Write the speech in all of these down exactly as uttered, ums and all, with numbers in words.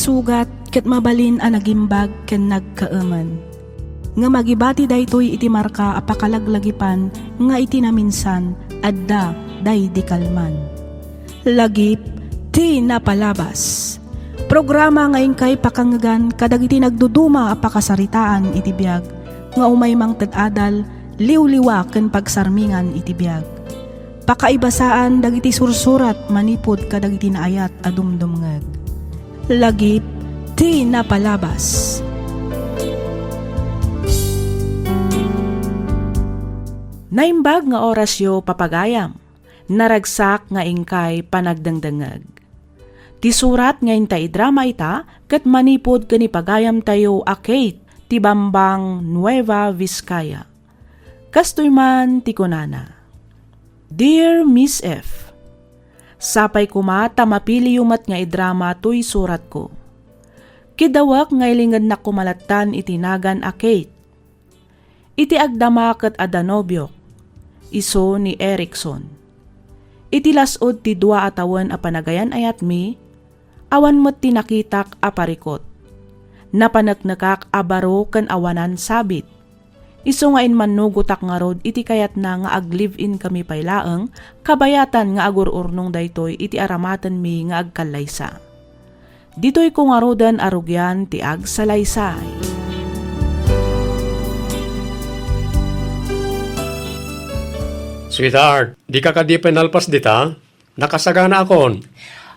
Sugat ket mabalin a nagimbag ken nagkaemen. Ngem agibati daytoy iti marka a pakalaglagipan nga iti naminsan, adda daydi kalman. Lagip ti napalabas. Programa nga inkay pakangegan kadagiti nagduduma a pakasaritaan iti biag nga umay mangted adal, liwliwa ken pagsarmingan iti biag. Pakaibasaan dagiti sursurat manipud kadagiti naayat a dumdumngeg. Lagip ti napalabas. Naimbag nga orasyo, papagayam. Naragsak nga inkay panagdengdengngeg. Ti surat nga inta idrama ita ket manipud ken ni pagayamtayo a Kate ti Bambang, Nueva Vizcaya. Kastoy man ti kunana, Dear Miss F, sapay koma ta mapiliyo met nga idrama toy suratko. Kidawek nga ilingenak koma lattan iti nagan a Kate. Iti agdama ket adda nobiok, isu ni Erickson. Iti las-ud ti dua a tawen a panagayan-ayatmi, awan met ti nakitak a parikut. Napaneknekak a baro ken awanan sabit. Isu nga immannugotak ngarud iti kayatna nga ag-live-in kami pay laeng, kabayatan nga agur-urnong daytoy iti aramatenmi nga agkallaysa. Ditoyko ngaruden a rugian ti agsalaysay. Sweetheart, dika kadi pay nalpas dita? Nakasaganaakon.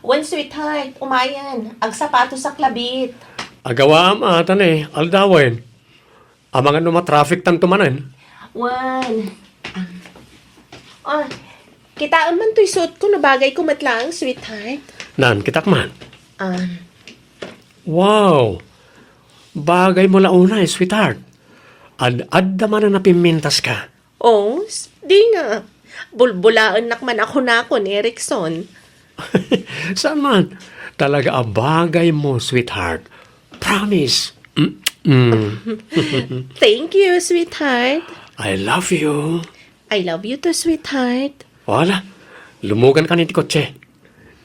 Wen, sweetheart, umayen. Agsapatosak labiit. Agawaam a, ta ne, aldawen. Amangan no ma-traffic tanto manen. Wen. Ah. Oh, kitaem man toy suotko no bagayko met laeng, sweetheart. Nan, kitak man. Ah. Wow! Bagaymo la unay, sweetheart. Ad-adda manen a pimmintaska. Oh, s-, di nga. Bulbulaennak man a kunakon, Erickson. Saan man? Talaga a bagaymo, sweetheart. Promise. Mm, mm. Thank you, sweetheart. I love you. I love you too, sweetheart. Wala. Lumugankan iti kotse.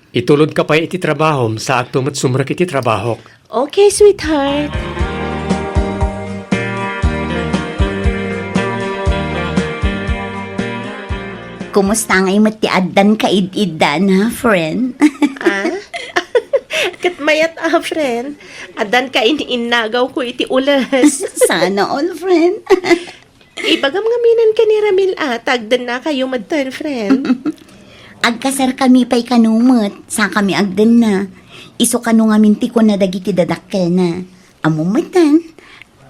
Itulodka pay iti trabahom, saakto met sumrek iti trabahok. Okay, sweetheart. Kumusta ngay met ti addan kaid-iddana, friend? Ah? Ket mayat a, friend. Addan kain-innagawko iti ules. Sana all, friend. Ibagam ngamin ken ni Ramil a, ta agdennakayo metten, friend. Agkasarkami pay kano met, sakami agdenna. Isu kano ngamin ti kuna dagiti dadakkelna. Ammom metten,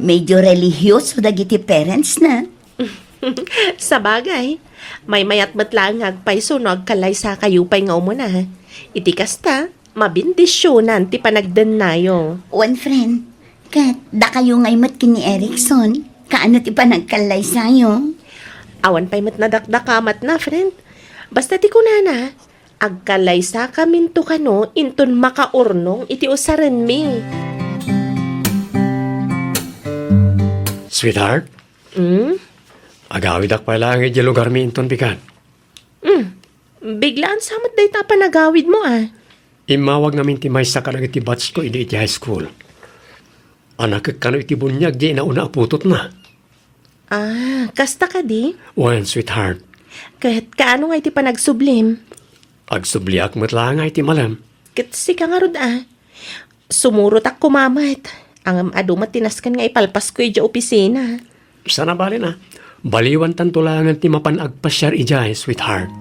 medyo relihiyoso dagiti parentsna. Sabagay, maymayat met laeng nga agpayso no agkallaysakayo pay nga umuna. Iti kasta, mabendisionan ti panagdennayo. Wen, friend, ket dakayo ngay met ken ni Erickson, kaano ti panagkallaysayo? Awan pay met nadakdakamatna, friend. Basta ti kunana, agkallaysakaminto kano inton makaurnong iti usarenmi. Sweetheart? Hmm? Agawidak pay laeng idiay lugarmi inton pikan. Hmm. Biglaan sa met dayta a panagawidmo, a. Immawag ngamin ti maysa kadagiti batchko idi iti high school. Anakek kano iti buniag diay inauna a putotna. Ah, kasta kadi? Wen, sweetheart. Ket kaano nga iti panagsublim? Agsubliak met laeng iti malem. Ket sika ngarud, a. Sumurotak koma met. Ngem adu met ti nasken nga ipalpasko idiay opisina. Saan a bale a. Baliwantanto laengen ti mapan agpasiar idiay, sweetheart.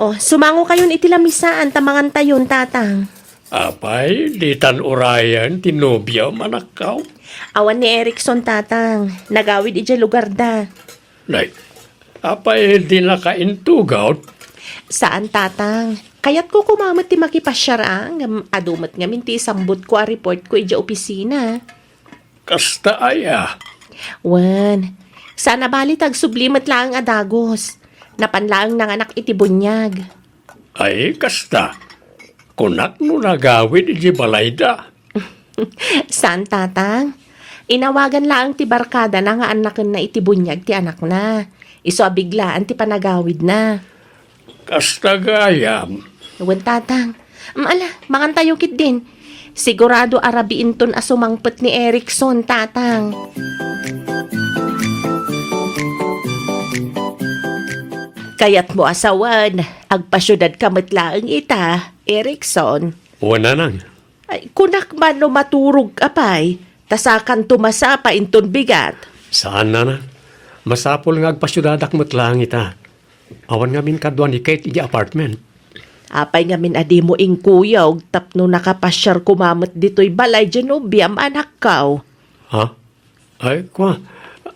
Oh, sumangokayon iti lamisaan ta mangantayon, Tatang. Apay, ditan urayen ti nobiam, anakko? Awan ni Erickson, Tatang. Nagawid idiay lugarda. Nay, apay dinaka intugaw? Saan, Tatang. Kayatko koma met ti makipasiar, a, ngem adu met ngamin ti isambutko a reportko idiay opisina. Kasta aya? Wen, saan a bale ta agsubli met laeng a dagus. Napan laeng nanganak iti buniag. Ay, kasta. Kunak no nagawid iti balayda. Saan, Tatang. Inawagan laeng ti barkadana nga annakenna iti buniag ti anakna. Isu a biglaan ti panagawidna. Kasta gayam. Wen, Tatang. Mm, ala, mangantayo ketdin. Sigurado a rabii inton a sumangpet ni Erickson, Tatang. Kayatmo a sawen, agpasiudadka met laeng ita, Erickson. Wen, Nanang. Ay, kunak man no maturogka pay, ta sakanto masapa inton bigat. Saan, Nanang. Masapul nga agpasiudadak met laeng ita. Awan ngamin kadua ni Kate idiay apartment. Apay ngamin a dimo inkuyog tapno nakapasiar koma met ditoy balay diay nobiam, anakko? Ha? Ay, kua,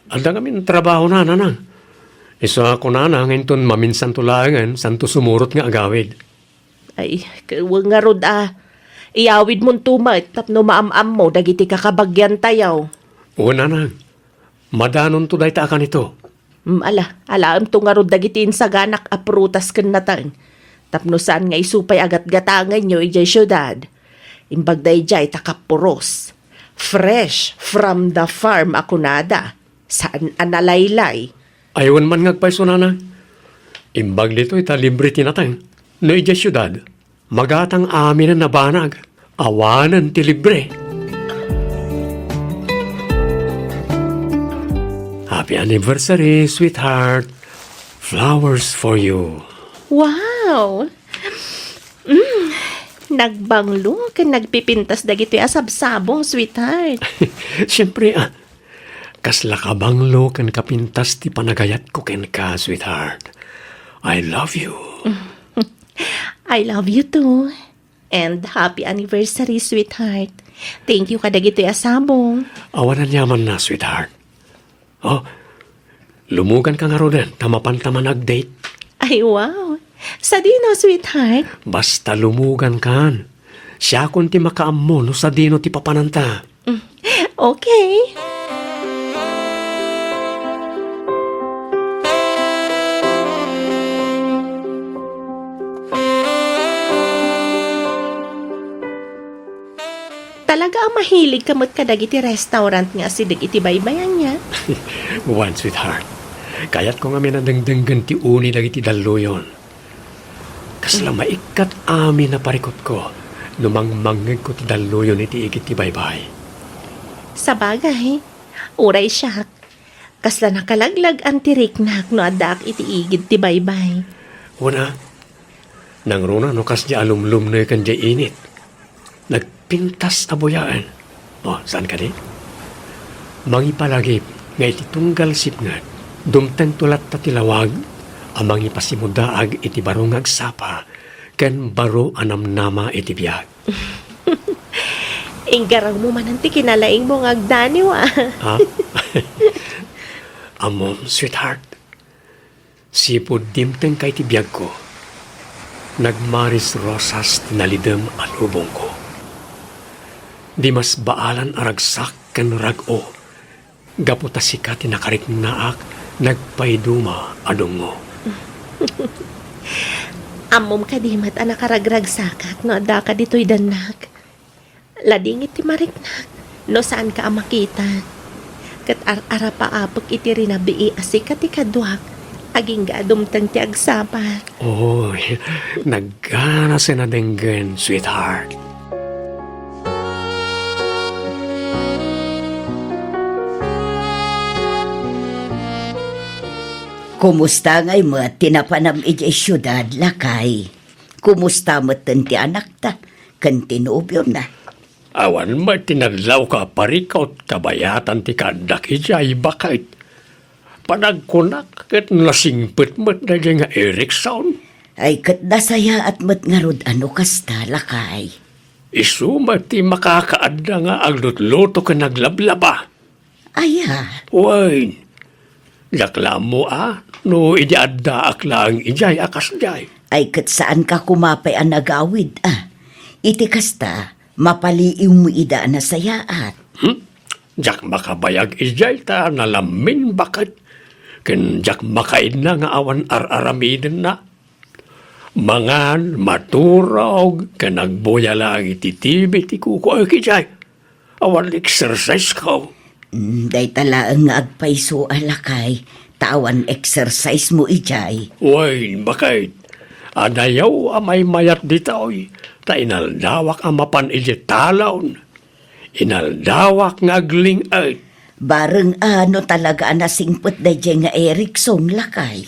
adda ngamin trabahona, Nanang. Isu a kunana nga inton maminsanto laengen, saanto sumurot nga agawid. Ay, ket wen ngarud a. Iyawidmonto met tapno maam-ammo dagiti kakabagiantayo. Wen, Nanang. Madanonto dayta a kanito. Mm, ala, alaemto ngarud dagiti insaganak a prutas ken nateng. Tapno saan nga isu pay a gatgatangenyo idiay siudad. Imbag daydiay ta kapuros. Fresh from the farm a kunada. Saan a nalaylay. Ay, wen man nga agpayso, Nanang. Imbag ditoy ta libre ti nateng. No idiay siudad, magatang aminen a banag. Awanen ti libre. Happy anniversary, sweetheart. Flowers for you. Wow! Mm, nagbanglo ken nagpipintas dagitoy a sabsabong, sweetheart. Siyempre, ah, kasla kabanglo ken kapintas ti panagayatko kenka, sweetheart. I love you. I love you too. And happy anniversary, sweetheart. Thank you kadagitoy a sabong. Awan aniamanna, sweetheart. Oh, lumuganka ngaruden, ta mapanta man ag-date. Ay, wow. Sadino, sweetheart? Basta lumugankan. Siakon ti makaammo no sadino ti papananta. Mm, okay. Talaga a mahiligka met kadagiti restaurant nga asideg iti baybay, ania? Wen, sweetheart. Kayatko ngamin a dengdenggen ti uni dagiti dalluyon. Kasla maikkat amin a parikutko no mangmangngegko ti dalluyon iti igid ti baybay. Sabagay, uray siak. Kasla nakalaglag-an ti riknak no addaak iti igid ti baybay. Wen a, nangruna no kasdiay a lumlumneken diay init. Nagpintas a buyaen. O, saan kadi? Mangipalagip nga iti tunggal sipnget, dumtengto latta ti lawag a mangipasimudaag iti baro nga agsapa ken baro a namnama iti biag. Inggarawmo manen ti kinalaingmo nga agdaniw, a. Ha? Ammom, sweetheart, sipud dimtengka iti biagko, nagmaris rosas ti nalidem a lubongko. Dimasbaalan a ragsak ken rag-o, gapu ta sika ti nakariknaak nagpaiduma a dungngo. Ammom kadi met a nakaragragsakak no addaka ditoy dannak? Ladingit ti mariknak no saanka a makita. Ket ar-arapaapek iti rinabii a sika ti kaduak, agingga a dumteng ti agsapa. Oy, nagganasen a denggen, sweetheart. Kumusta ngay met ti napanam idiay siudad, lakay? Kumusta metten ti anakta ken ti nobiona? Awan met ti nadlawko a parikut kabayatan ti kaaddak idiay, baket. Panagkunak ket nasingpet met daydiay nga Erickson. Ay, ket nasayaat met ngarud a no kasta, lakay. Isu met ti makakaadda nga aglutluto ken aglablaba. Aya? Wen, diak la ammo a no idi addaak laeng idiay a kasdiay. Ay, ket saanka koma pay a nagawid a. Iti kasta, mapaliiwmo ida a nasayaat. Hmm? Diak makabayag idiay ta nalammin, baket. Ken diak makaidna nga awan ar-aramidenna. Mangan, maturog, ken agbuya laeng iti T V ti kukuayo idiay. Awan exercise ko. Mm, dayta laeng nga agpayso a lakay, ta awan exercise mo idiay. Wen, baket. Adayo a maymayat ditoy, ta inaldawak a mapan idiay talon. Inaldawak nga agling-et. Bareng a no talaga a nasingpet daydiay nga Erickson, lakay.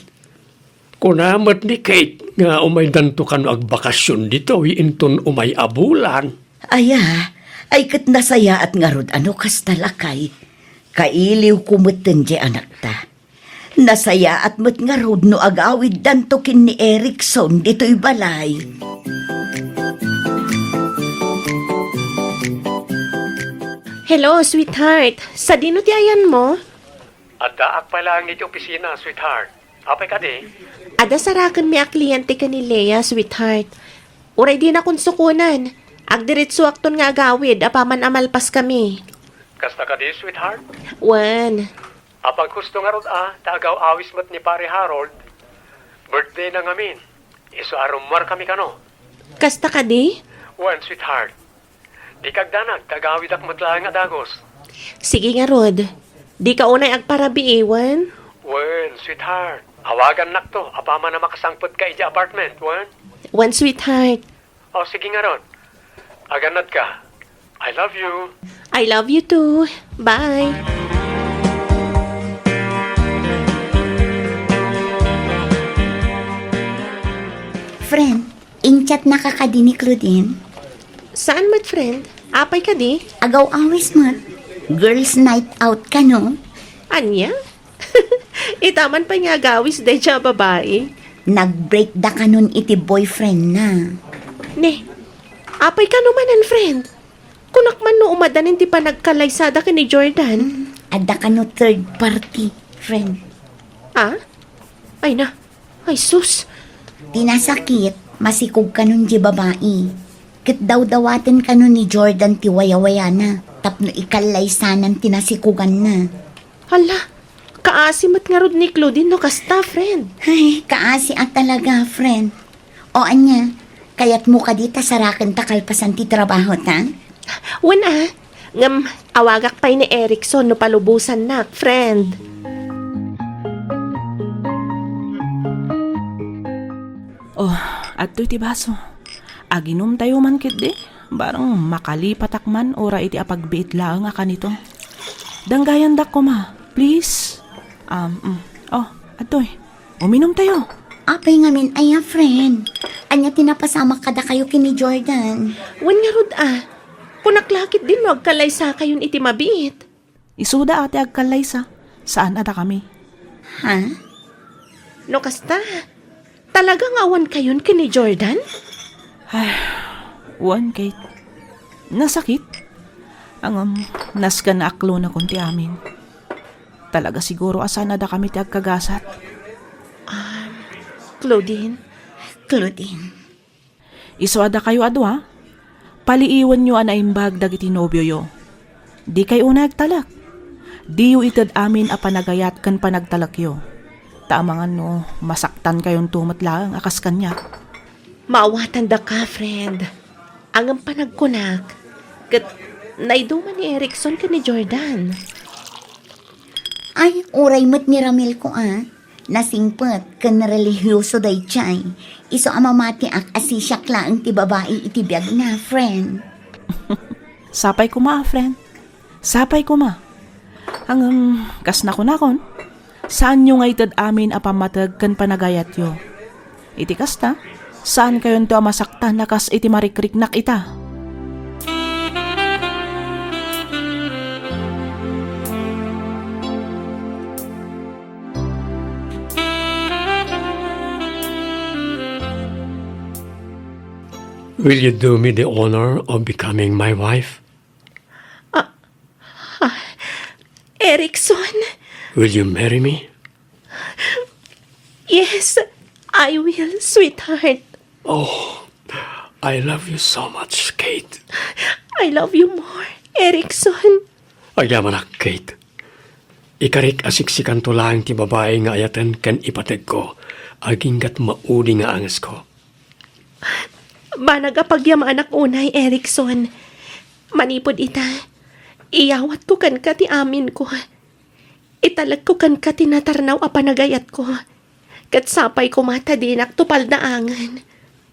Kuna met ni Kate nga umaydanto kano agbakasyon ditoy inton umay a bulan. Aya, ay ket nasayaat ngarud a no kasta, lakay. Kailiwko metten diay anakta. Nasayaat met ngarud no agawiddanto ken ni Erickson ditoy balay. Hello, sweetheart. Sadino ti ayanmo? Addaak pay laeng iti opisina, sweetheart. Apay kadi? Adda sarakenmi a kliente ken ni Lea, sweetheart. Uray dinakon sukonen, agdiretsoakton nga agawid apaman a malpaskami. Kasta kadi, sweetheart? Wen. Apaghusto ngarud a, ta agaw-awis met ni Pare Harold. Birthday na ngamin. Isu a rummuarkami kano. Kasta kadi? Wen, sweetheart. Dika agdanag, ta agawidak met laeng a dagus. Sige ngarud. Dika unay agparabii, wen? Wen, sweetheart. Awagannakto apaman a makasangpetka idiay apartment, wen? Wen, sweetheart. O, sige ngarud. Agannadka. I love you. I love you too. Bye. Friend, in-chatnaka kadi ni Claudine? Saan met, friend? Apay kadi? Agaw-awis met. Girls' night out kano? Ania? Itaman pay nga agawis daydiay a babai. Nag-break da kanon iti boyfriend na. Ne, apay kano manen, friend? Kunak man no umadanin ti panagkallaysada ken ni Jordan. Mm, adda kano third party, friend. Ah? Ay na. Ay, sus. Ti nasakit, masikog kanon diay babai. Ket dawdawaten kano ni Jordan ti wayawayana tapno ikallaysanan ti nasikoganna. Hala, kaasi met ngarud ni Claudine no kasta, friend. Ay, kaasi a talaga, friend. O ania, kayatmo kadi ta sarakenta kalpasan ti trabaho ta? Wen a, ngem awagak pay ni Erickson no palubosannak, friend. Oh, adtoy ti baso. Aginumtayo man ketdi. Barang makalipatak man uray iti apagbiit laeng a kanito. Danggayandak koma, please. Um, mm. Oh, adtoy. Uminumtayo. Apay ngamin aya, friend? Ania ti napasamak kadakayo ken ni Jordan? Wen ngarud a. Kunak la ketdi no agkallaysakayon iti mabiit. Isuda a ti agkallaysa, saan a dakami. Ha? No kasta, talaga nga awan kayon ken ni Jordan? Ay, wen, Kate. Nasakit. Ngem, nasken a aklonakon ti amin. Talaga siguro a saan a dakami ti agkagasat. Um, Claudine? Claudine. Isu a dakayo a dua, paliiwenyo a naimbag dagiti nobioyo. Dikay unay agtalek. Diyo ited amin a panagayat ken panagtalekyo. Ta amangan no masaktankayonto met laeng a kas kaniak. Maawatandaka, friend. Ngem panagkunak, ket naiduman ni Erickson ken ni Jordan. Ay, uray met ni Ramil ko a. Nasingpet ken relihioso daydiay. Isu a mamatiak a sisiak laeng ti babai iti biagna, friend. Sapay koma a, friend. Sapay koma. Ngem, kas nakunakon, saanyo nga ited amin a pammateg ken panagayatyo. Iti kasta, saankayonto a masaktan a kas iti marikriknak ita. Will you do me the honor of becoming my wife? Ah, ah, Erickson. Will you marry me? Yes, I will, sweetheart. Oh, I love you so much, Kate. I love you more, Erickson. Agyamanak, Kate. Ikarik a siksikanto laeng ti babai nga ayaten ken ipategko, aginggat maudi nga angesko. Banag a pagyamanak unay, Erickson. Manipud ita, iyawatko kenka ti aminko. Italekko kenka ti natarnaw a panagayatko. Ket sapay koma ta dinak tupaldaangen.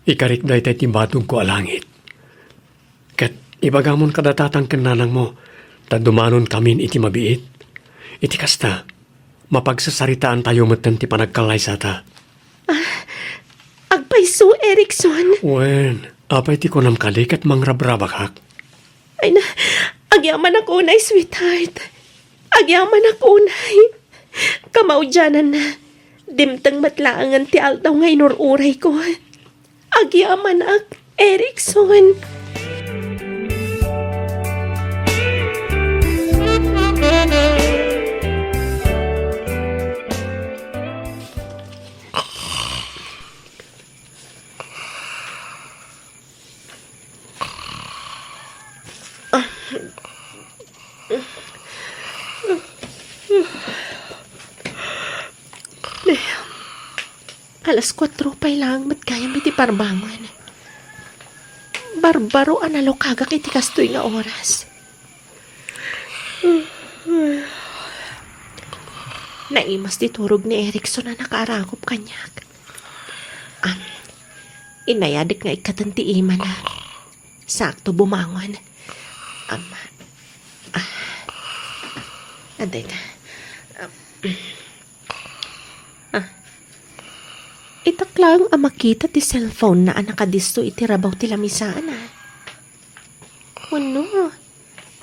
Ikarik dayta iti badongko a langit. Ket ibagamon kadatatang ken nanangmo, ta dumanonkamin iti mabiit. Iti kasta, mapagsasaritaantayo metten ti panagkallaysata. Ah, agpayso, Erickson. Wen, apay ti kunam kadi ket mangrabrabakak? Ay na, agyamanak unay, sweetheart. Agyamanak unay. Kamaudiananna, dimteng met laengen ti aldaw nga inur-urayko. Agyamanak, Erickson. Alas kuatro pay laeng met gayam iti parbangon. Barbaro a nalukagak iti kastoy nga oras. Naimas ti turog ni Erickson a nakaaragop kaniak. Am, inayadek nga ikkaten ti imana. Sakto bumangon. Am, ah, adda ita. Am, ah, itak laeng a makita ti cellphone na a nakadisso iti rabaw ti lamisaan, a. Wenno,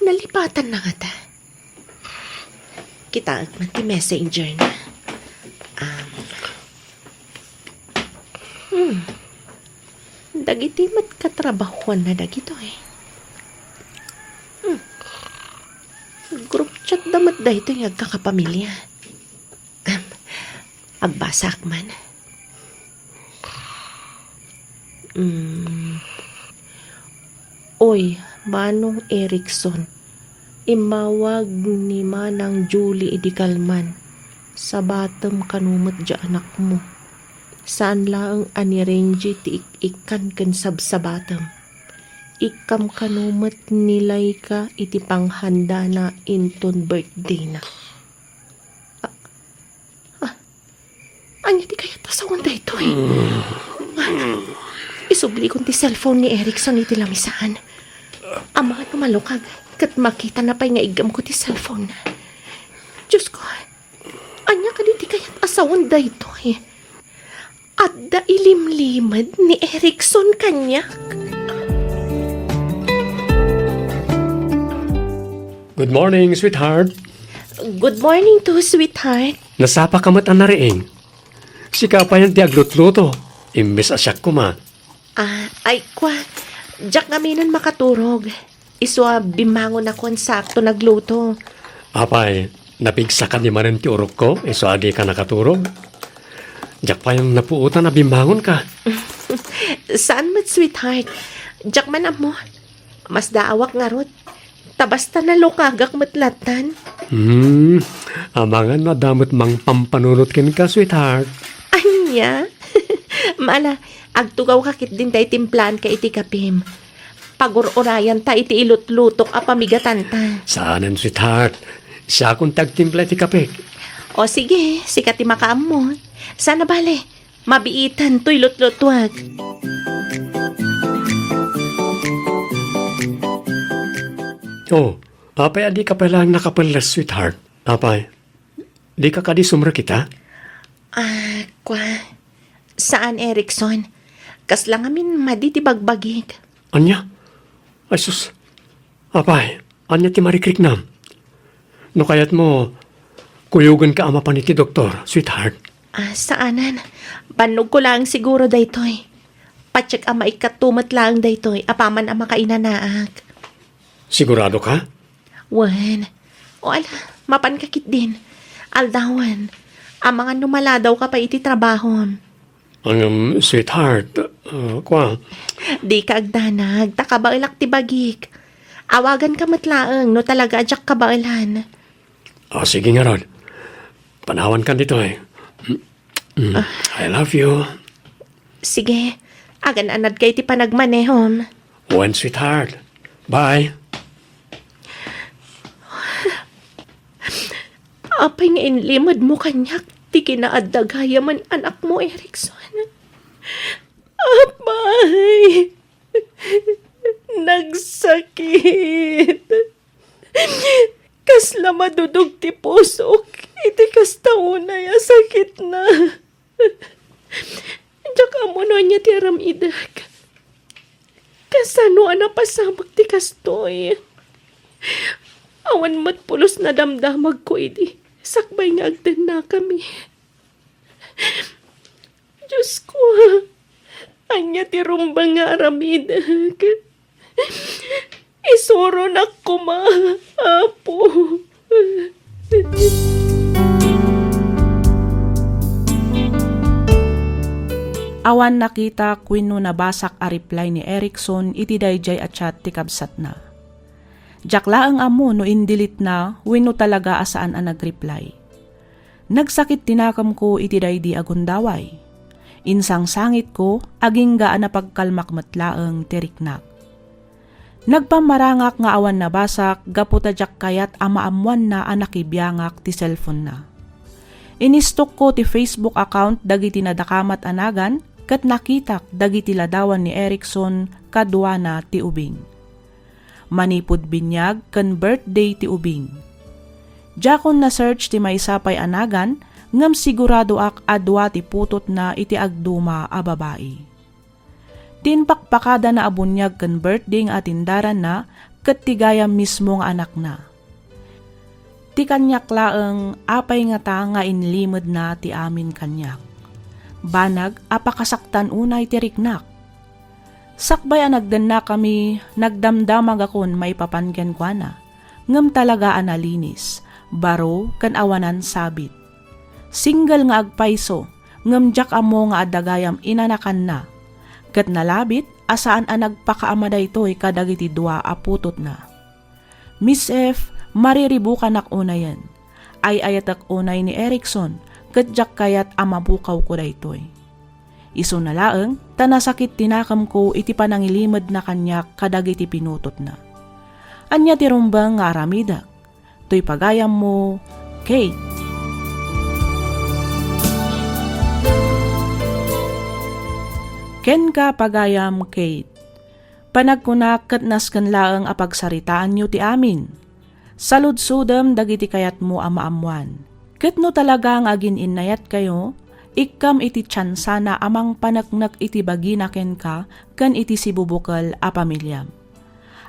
nalipatanna ngata? Kitaek man ti messenger na. Um, hmm. Dagiti met katrabahuanna dagitoy. Hmm. Group chat da met daytoy nga agkakapamilya. Am, abbasak man. Mm. Oy, Manong Erickson, immawag ni Manang Julie idi kalman. Sabatem kano met diay anakmo. Saan laeng a ni Renji ti ik-ikkan ken sabsabatem. Ikkam kano met ni Laika iti panghandana inton birthday-na. Ah, ah, ania ti kayat a sawen daytoy? Ah, isublikon ti cellphone ni Erickson iti lamisaan. Amangan no malukag ket makitana pay nga iggamko ti cellphone-na. Diosko, ania kadi ti kayat a sawen daytoy? Adda ilimlimed ni Erickson kaniak. Good morning, sweetheart. Good morning too, sweetheart. Nasapaka met a nariing. Sika pay ti aglutluto. Imbes a siak koma. Ah, ay, kwa. Diak ngaminen makaturog. Isu a bimmangonakon sakto nagluto. Apay, napigsaka di manen ti urokko, isu a dika nakaturog? Diak pay napuotan a bimmangonka. Saan met, sweetheart. Diak man ammo. Masdaawak ngarud. Ta basta nalukagak met lattan. Hmm, amangan no adda met mangpampanunot kenka, sweetheart. Ania? Mala, agtugawka ketdin ta itimplaanka iti kapim. Pagur-urayanta iti ilutlutok a pamigatanta. Saanen, sweetheart. Siakon ti agtimpla iti kapek. O sige, sika ti makaammo. Sana bale, mabiitan toy lutlutuak. Oh, apay a dika pay laeng nakapelles, sweetheart? Apay, dika kadi sumrekita? Ah, kwa. Saan, Erickson. Kasla ngamin madi ti bagbagik. Ania? Ay sus. Apay, ania ti marikriknam? No kayatmo, kuyogenka a mapan iti doktor, sweetheart. Ah, saanen. Bannogko laeng siguro daytoy. Patiek a maikkatto met laeng daytoy apaman a makainanaak. Sigurado ka? Wen. O ala, mapanka ketdin. Aldawen. Amangan no maladawka pay iti trabahom. Ngem, sweetheart, uh, kwa. Dika agdanag, ta kabaelak ti bagik. Awaganka met laeng no talaga a diak kabaelan. O, sige ngarud. Panawankan ditoy. Mm, I love you. Sige, agan-anadka iti panagmanehom. Wen, sweetheart. Bye. Apay nga inlimedmo kaniak ti kinaadda gayamen anakmo, Erickson. Apay, nagsakit. Kasla madudog ti pusok iti kasta unay a sakitna. Diak ammo no ania ti aramidek. Kasano a napasamak ti kastoy? Awan met pulos nadamdamagko idi sakbay nga agdennakami. Diosko, ania ti rumbeng nga aramidek? Isuronak koma, Apo. Awan nakitak wenno nabasak a reply ni Erickson iti daydiay a chat ti kabsatna. Diak laeng ammo no indelete-na wenno talaga a saan a nag-reply. Nagsakit ti nakemko iti daydi a gundaway. Insangsangitko, agingga a napagkalmak met laeng ti riknak. Nagpammarangak nga awan nabasak gapu ta diak kayat a maammoanna a nakibiangak ti cellphone-na. Inistokko ti Facebook account dagiti nadakamat a nagan ket nakitak dagiti ladawan ni Erickson kaduana ti ubing. Manipud binyag ken birthday ti ubing. Diakon na-search ti maysa pay a nagan, ngem siguradoak a dua ti putotna iti agduma a babai. Ti impakpakadana a buniag ken birthday nga atindaranna ket ti gayam mismo nga anakna. Ti kaniak laeng, apay ngata nga inlimedna ti amin kaniak? Banag a pakasaktan unay ti riknak. Sakbay a nagdennakami, nagdamdamagakon maipapan kenkuana, ngem talaga a nalinis, baro ken awanan sabit. Single nga agpayso, ngem diak ammo nga adda gayam inanakanna, ket nalabit a saan a nagpakaama daytoy kadagiti dua a putotna. Miss F, mariribukanak unayen. Ay-ayatek unay ni Erickson, ket diak kayat a mabukawko daytoy. Isuna laeng ta nasakit ti nakemko iti panangilimedna kaniak kadagiti pinutotna. Ania ti rumbeng nga aramidek? Toy pagayammo, Kate. Kenka, pagayam Kate. Panagkunak ket nasken laeng a pagsaritaanyo ti amin. Saludsodem dagiti kayatmo a maammoan. Ket no talaga nga agin-innayatkayo, ikkam iti tiansana a mangpaneknek iti bagina kenka ken iti sibubukel a pamiliam.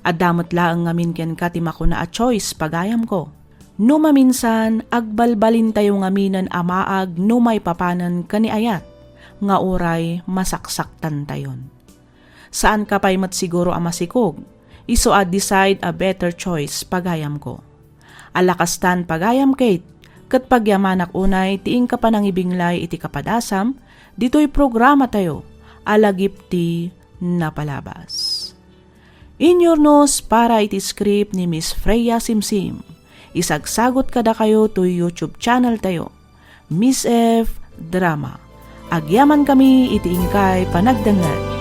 Adda met laeng ngamin kenka ti makuna a choice, pagayamko. No maminsan, agbalbalintayo ngaminen a maag no maipapanen ken ni ayat, nga uray masaksaktantayon. Saanka pay met siguro a masikog. Isu a decide a better choice, pagayamko. Ala kastan, pagayam Kate, ket pagyamanak unay ti inka panangibinglay iti kapadasam ditoy programatayo a Lagip ti Napalabas. Inyurnos para iti script ni Miss Freya Simsim. Isagsagut kadakayo toy YouTube channel tayo, Miss F Drama. Agyamankami iti inkay panagdengngeg.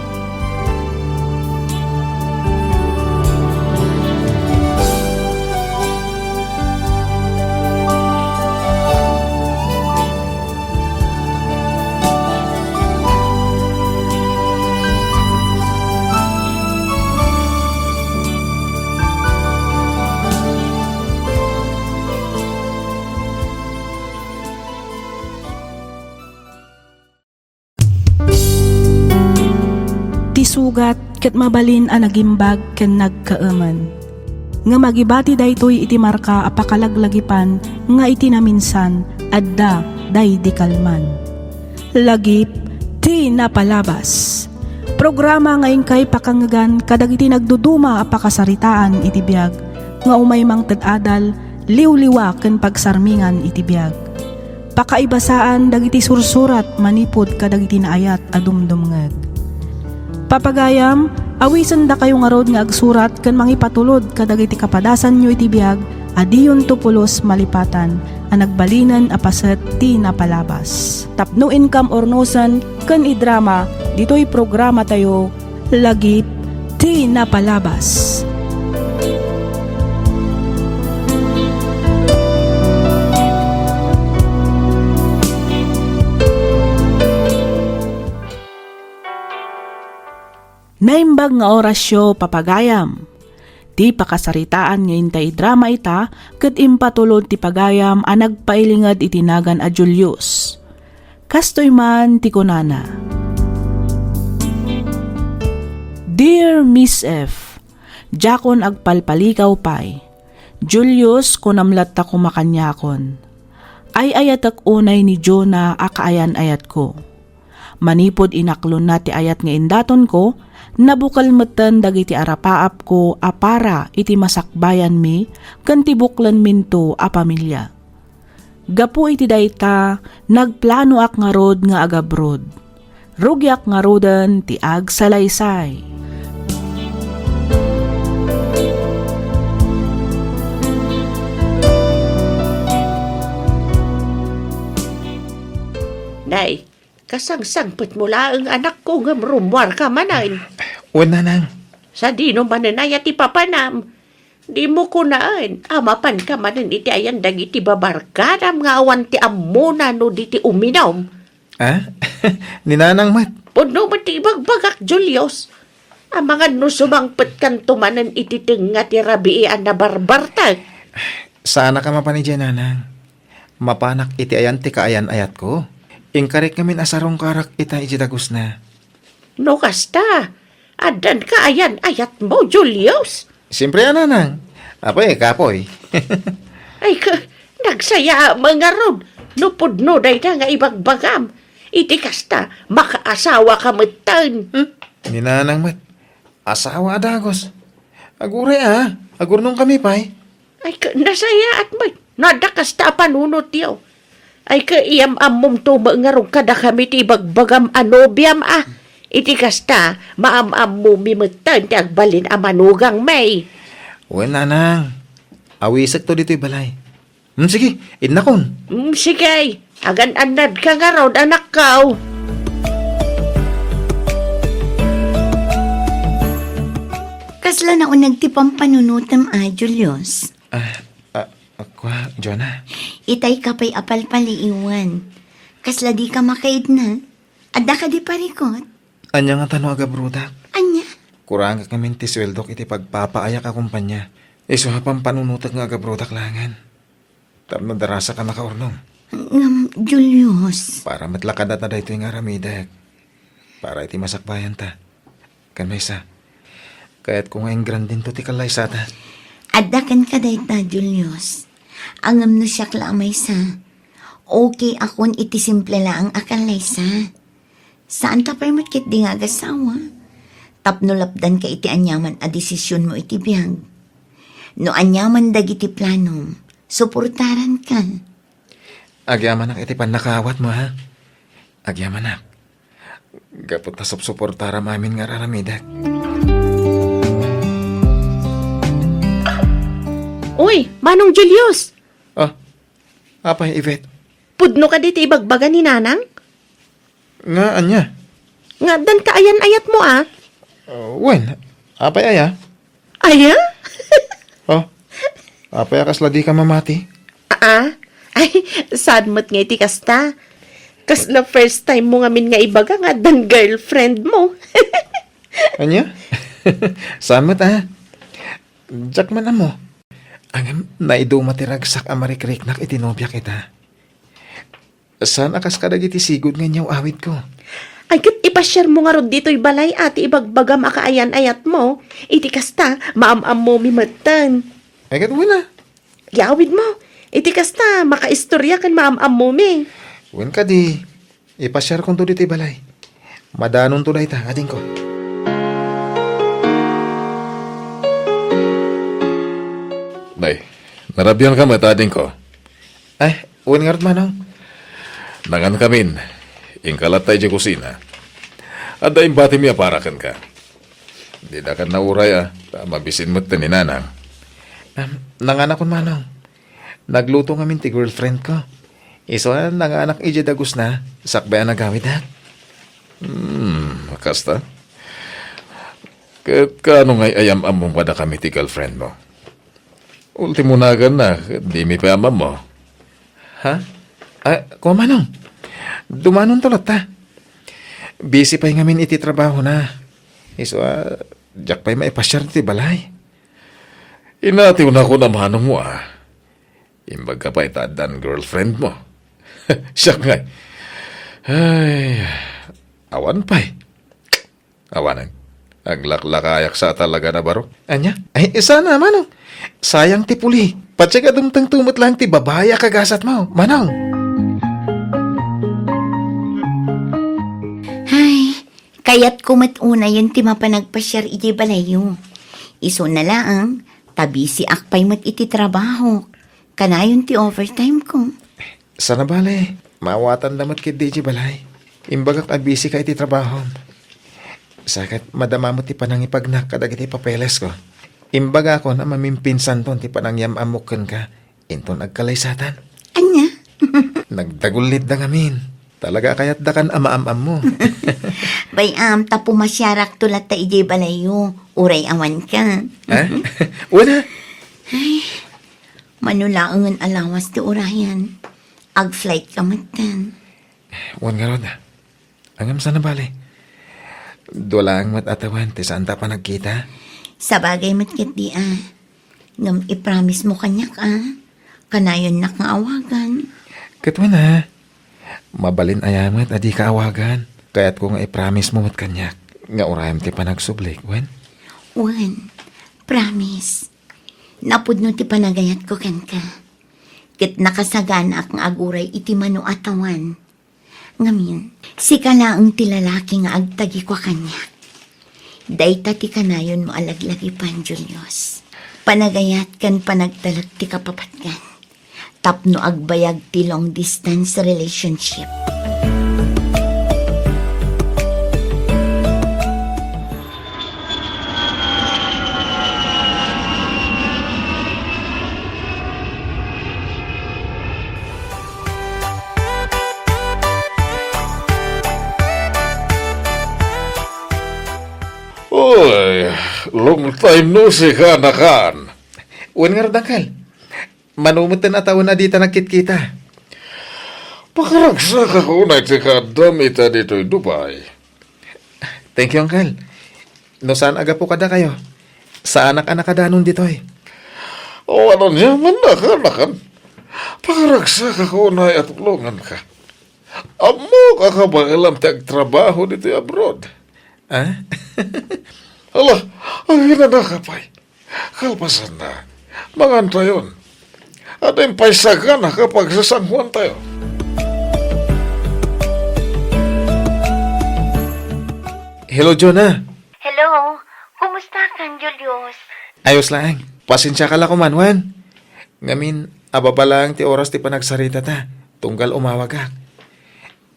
Ti sugat ket mabalin a nagimbag ken nagkaemen. Ngem agibati daytoy iti marka a pakalaglagipan nga iti naminsan, adda daydi kalman. Lagip ti Napalabas. Programa nga inkay pakangngegan kadagiti nagduduma a pakasaritaan iti biag nga umay mangted adal, liwliwa ken pagsarmingan iti biag. Pakaibasaan dagiti sursurat manipud kadagiti naayat a dumdumngeg. Papagayam, awisendakayo ngarud nga agsurat ken mangipatulod kadagiti kapadasanyo iti biag a diyonto pulos malipatan a nagbalinen a paset ti napalabas. Tapno inkam urnosen ken idrama ditoy programatayo, Lagip ti Napalabas. Naimbag nga orasyo, papagayam. Ti pakasaritaan nga intay idrama ita ket impatulod ti pagayam a nagpailinged iti nagan a Julius. Kastoy man ti kunana, "Dear Miss F, diakon agpalpalikaw pay. Julius, kunam latta koma kaniakon. Ay-ayatek unay ni Jonah a kaayan-ayatko. Manipud inaklonna ti ayat nga indatonko, nabukel metten dagiti arapaapko a para iti masakbayanmi ken ti buklenminto a pamilia. Gapu iti dayta, nagplanoak ngarud nga agabroad. Rugiak ngaruden ti agsalaysay." Nay, kasangsangpetmo laeng, anakko, ngem rummuarka manen. Wen, nanang. Sadino manen aya ti papanam? Dimo kunaen a mapanka manen iti ayan dagiti babarkadam nga awan ti ammona no di ti uminum. Ah? Ni nanang met. Pudno met ti ibagbagak, Julius. Amangan no sumangpetkanto manen iti tengnga ti rabii a nabarbartek. Saanak a mapan idiay, nanang. Mapanak iti ayan ti kaayan-ayatko. Inkarik ngamin a sarungkarak ita idiay dagusna. No kasta, addan kaayan-ayatmo, Julius? Siempre a, nanang. Apay, kapoy. Ay, ka, nagsayaat ngarud no pudno dayta nga ibagbagam. Iti kasta, makaasawaka metten. Hmm? Ni nanang met. Asawa a dagus. Aguray a, agurnongkami pay. Ay, ka, nasayaat met. No adda kasta a panunotyo. Ay, ka, iyam-ammomto met ngarud kadakami ti ibagbagam a nobiam a. Iti kasta, maam-ammomi metten ti agbalin a manugangmi. Wen, nanang. Awisekto ditoy balay. Hmm, sige, innakon. Hmm, sige. Agan-annadka ngarud, anakko. Kasla nauneg ti pampanunotem a, Julius? Ah, ah, kua, Jonah. Itay ka pay a palpaliiwan. Kasla dika makaidna? Adda kadi parikut? Ania ngata no agabrodak? Ania? Kurangak ngamin ti sueldok iti pagpapaayak a kumpanya. Isu a pampanunotek nga agabrodak laengen. Tapno darasaka makaurnong. Ngem, Julius. Para met la kadata daytoy nga aramidek. Para iti masakbayanta. Ken maysa, kayatko nga ingrandinto ti kallaysata. Adda kenka dayta, Julius. Ngem no siak la a maysa, okay akon iti simple laeng a kallaysa. Saanka pay met ketdi nga agasawa. Tapno lapdanka iti aniaman a desisionmo iti biag. No aniaman dagiti planom, suportaranka. Agyamanak iti pannakaawatmo, ha? Agyamanak. Gapu ta supsuportaram amin nga ar-aramidek. Uy, Manong Julius! Ah, apay, Yvette? Pudno kadi ti ibagbaga ni Nanang? Nga ania? Nga addan kaayan-ayatmo, a? Uh, wen, apay aya? Aya? Oh, apay a kasla dika mamati? Aa? Ay, sad met nga iti kasta. Kasla first time mo ngamin nga ibaga nga addan girlfriend mo. Ania? Saan met, a? Diak man ammo. Ngem, naiduma ti ragsak a marikriknak iti nobiak ita. Saan a kas kadagiti sigud nga inyaw-awidko. Ay, ket ipasiarmo ngarud ditoy balay a ti ibagbagam a kaayan-ayatmo. Iti kasta, maam-ammomi metten. Ay, ket wen a. Iyawidmo. Iti kasta, makaistorya ken maam-ammomi. Wen kadi, ipasiarkonto ditoy balay. Madanonto dayta, adingko. Nay, narabianka met, adingko. Ay, wen ngarud, Manong. Nangankamin, inka latta idiay kusina. Adda imbatimi a para kenka. Dida ket nauray a, ta mabisin met ti ni Nanang. Em, nanganakon, Manong. Nagluto ngamin ti girlfriend ko. Isu a nanganak idiay dagusna, sakbay a nagawidak. Hmm, kasta? Ket kaano nga ay-ayam-ammom kadakami ti girlfriend mo? Ultimo naganna, ket dimi pay ammo. Ha? Ah, kua, Manong. Dumanonto latta. Busy pay ngamin iti trabahona. Isu a, diak pay maipasiar ti balay. Inatiwnak a manongmo a. Imbag ka pay ta addan girlfriend mo. Siak ngay. Ay, awan pay. Awanen. Aglaklakayak sa talaga na baro. Ania? Ay, sana, manong. Sayang ti puli. Patse ka dumteng tumot lang ti babai a kagasat mo, manong. Ay, kayat ko met unayen ti mapan agpasiar idiay balayyo. Isu na laeng, ta busy ak pay met iti trabaho. Kanayon ti overtime ko. Sana bale, maawatan da met ketdi iti balay. Imbagak a busy ka iti trabahom. Sa ket madama met ti panangipagnak kadagiti papeles ko. Imbagakon a mamimpinsanton ti panangyam-ammok kenka. Inton agkalaysatan. Ania? Nagdagullit da ngamin. Talaga kayat da kan amaam-ammo. Bay-am, ta pumasiarak to latta idiay balayyo. Uray awan ka. Ha? Wala. Ay, mano laengen a lawas ti urayan. Ag-flight ka metten. Wen ngarud. Ngem sana bale. Dua laeng met a tawen ti saanta a panagkita. Sabagay met ketdi a. Ngem i-promise mo kaniak a. Kanayonnak nga awagan. Ket wen a. Mabalin aya met a dika awagan. Kayatko nga i-promise mo met kaniak. Nga urayem ti panagsublik, wen? Wen. Promise. Napudno ti panagayatko kenka. Ket nakasaganaak nga aguray iti mano a tawen. Ngamin, sika laeng ti lalaki nga agtagikua kaniak. Dayta ti kanayonmo a laglagipan, Julius. Panagayat ken panagtalek ti kapapatgan. Tapno agbayag ti long distance relationship. Oy, long time no see, kanakan. Wen ngarud, Uncle. Mano metten a tawen a dita nagkitkita. Pakaragsakak unay ti kaaddam ita ditoy Dubai. Thank you, Uncle. No saan a gapu kadakayo, saanak a nakadanon ditoy. O, ano niya man, nakanakan. Pakaragsakak unay a tulonganka. Ammok a kabaelam ti agtrabaho ditoy abroad. Ah? Hala, aginanaka pay. Kalpasanna, mangantayon. Adda pay sagana a pagsasanguantayo. Hello, Jonah. Hello. Kumusta kan, Julius? Ayos laeng. Pasensiaka la koman, wen. Ngamin, ababa laeng ti oras ti panagsaritata, tunggal umawagak.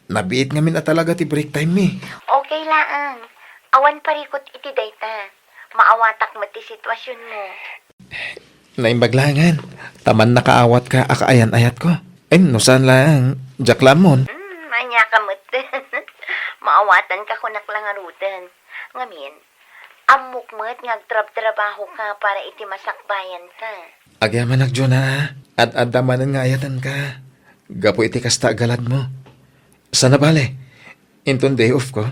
Nabiit ngamin a talaga ti break time mi. Okay laeng. Awan parikut iti dayta. Maawatak met ti situasionmo. Naimbag laengen, ta mannakaawatka a kaayan-ayatko. Em, no saan laeng, diak la ammon. Hmm, ania ka met. Maawatanka kunak la ngaruden. Ngamin, ammok met nga agtrabtrabahoka para iti masakbayanka. Agyamanak, Jonah, a. Ad-adda manen nga ayatenka. Gapu iti kasta a galadmo. Sana bale, inton day off ko,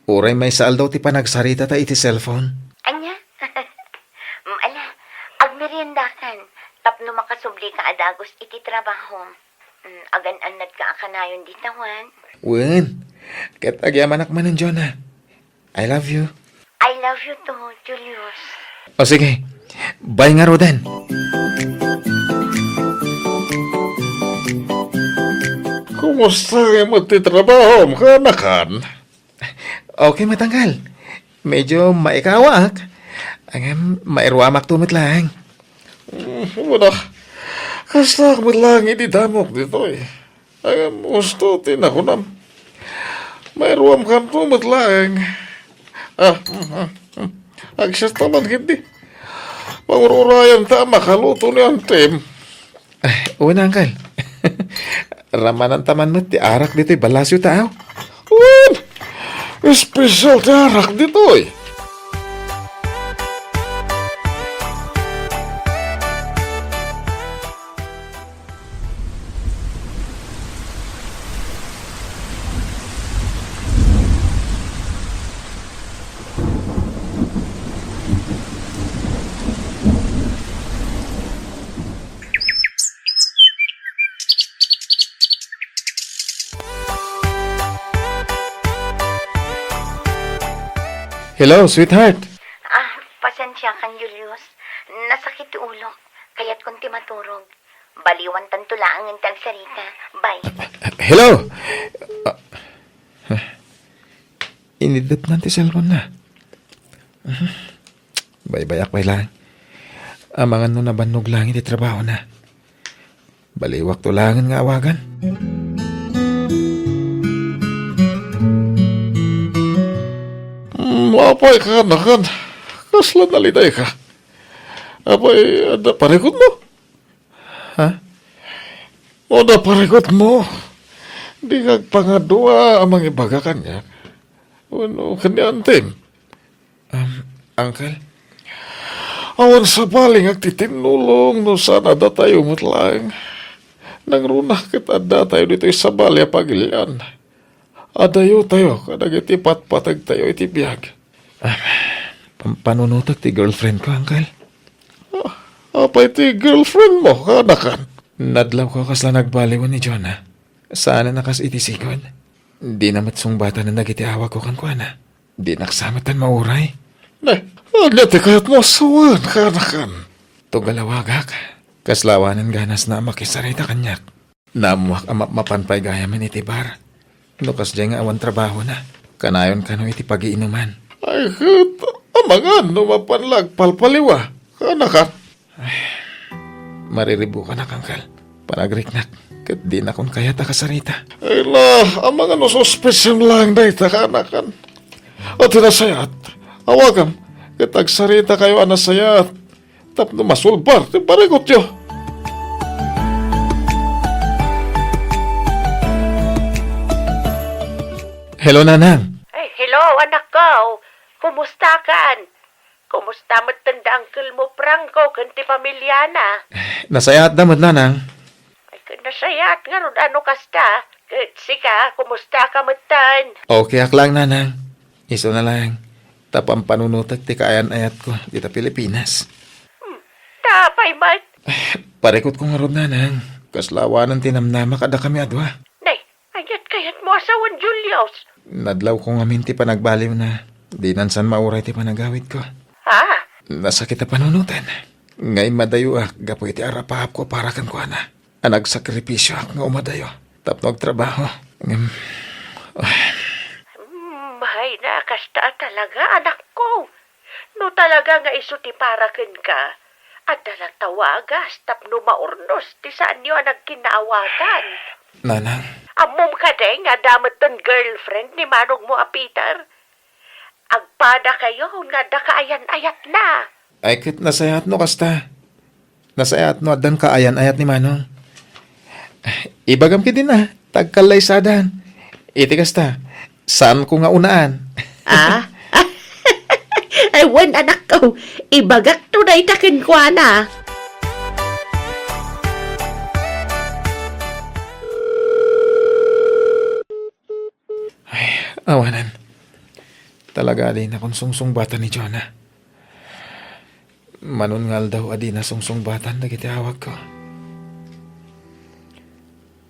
uray maysa aldaw ti panagsaritata iti cellphone. Ania? Mm, ala, agmeriendakan tapno makasublika a dagus iti trabahom. Mm, agan-annadka a kanayon dita wen. Wen, ket agyamanak manen, Jonah. I love you. I love you too, Julius. O sige, bye ngaruden. Kumusta met ti trabahom, kanakan? Okay met, Uncle. Medyo maikawaak. Ngem mairuamakto met laeng. Mm, wala. Kastaak met laeng idi damok ditoy. Ngem husto ti nakunam. Mairuamkanto met laeng. Ah, mm, mm, mm. Agsiasta man ketdi. Pangur-urayanta a makaluto ni Antem. Ay, wen, Uncle. Ramananta man met ti arak ditoy balasyo ta, aw. Wen! Espesyal ti arak ditoy. Hello, sweetheart. Ah, pasensya kan, Julius. Nasakit ti ulok. Kayatkon ti maturog. Baliwantanto laengen ti agsarita. Bye. Hello! Ah, inidepnan ti cellphone na. Baybayak pay laeng. Amangan no nabannog laeng iti trabahona. Baliwakto laengen nga awagan. Hmm, apay ka, nakan. Kasla nalidayka. Apay, adda parikutmo? Ha? No adda parikutmo, dika agpangadua a mangibaga kaniak. Wenno ken ni antim. Um, Uncle? Awan sabali nga agtitinnulong no saan a datayo met laeng. Nangruna ket addatayo ditoy sabali a pagilian. Adayotayo kadagiti patpategtayo iti biag. Ah, pam-, panunotek ti girlfriend ko, Uncle. Ah, apay ti girlfriend mo, kanakan? Nadlawko kasla nagbaliwen ni Jonah. Saanen a kas iti sigud. Dina met sungbatanen dagiti awagko kenkuana. Dinak sa metten mauray. Ne, ania ti kayatmo a sawen, kanakan? Tugal awagak. Kasla awanen ganasna a makisarita kaniak. Naammoak a mapmapan pay gayamen iti bar. No kasdiay nga awan trabahona, kanayon kano iti pagiinuman. Ay, ket, amangan no mapan la agpalpaliwa. Kanakan? Ay, mariribukanak, Uncle. Panagriknak, ket dinakon kayat a kasarita. Ay na, amangan no suspetsem laeng dayta, kanakan. O ti nasayaat, awagam, ket agsaritakayo a nasayaat tapno masulbar ti parikutyo. Hello, Nanang. Ay, hello, anak ko. Kumusta kan? Kumusta met da uncle mo, Franco, ken ti pamiliana? Nasayaatda met, Nanang. Ay, ket nasayaat ngarud a no kasta. Ket sika, kumusta ka metten? Okay ak lang, Nanang. Isu na lang, ta pampanunotek ti kaayan-ayatko dita Pilipinas. Hmm, ta apay met? Parikutko ngarud, Nanang. Kasla awanen ti namnamak a dakami a dua. Nay, aniat kayatmo a sawen, Julius? Nadlawko ngamin ti panagbaliwna. Dinan san mauray ti panagawidko. Ah? Nasakit a panunoten. Nga immadayoak gapu iti arapaapko para kenkuana. A nagsakripisioak nga umadayo tapno agtrabaho. Ngem, ah. Hmm, ay na, kasta talaga, anakko. No talaga nga isu ti para kenka, adda la tawagas tapno maurnos ti saanyo a nagkinnaawatan. Nanang. Ammom kadi nga adda metten girlfriend ni manongmo a Peter? Agpadakayo nga adda kaayan-ayatna. Ay, ket nasayaat no kasta. Nasayaat no addan kaayan-ayat ni Manong. Ibagam ketdin a, ta agkallaysadan. Iti kasta, saanko nga unaan. Ah? Ay, wen, anakko. Ibagakto dayta kenkuana. Ay, awanen. Talaga a dinakon sungsungbatan ni Jonah. Manon nga aldaw a dina sungsungbatan dagiti awagko.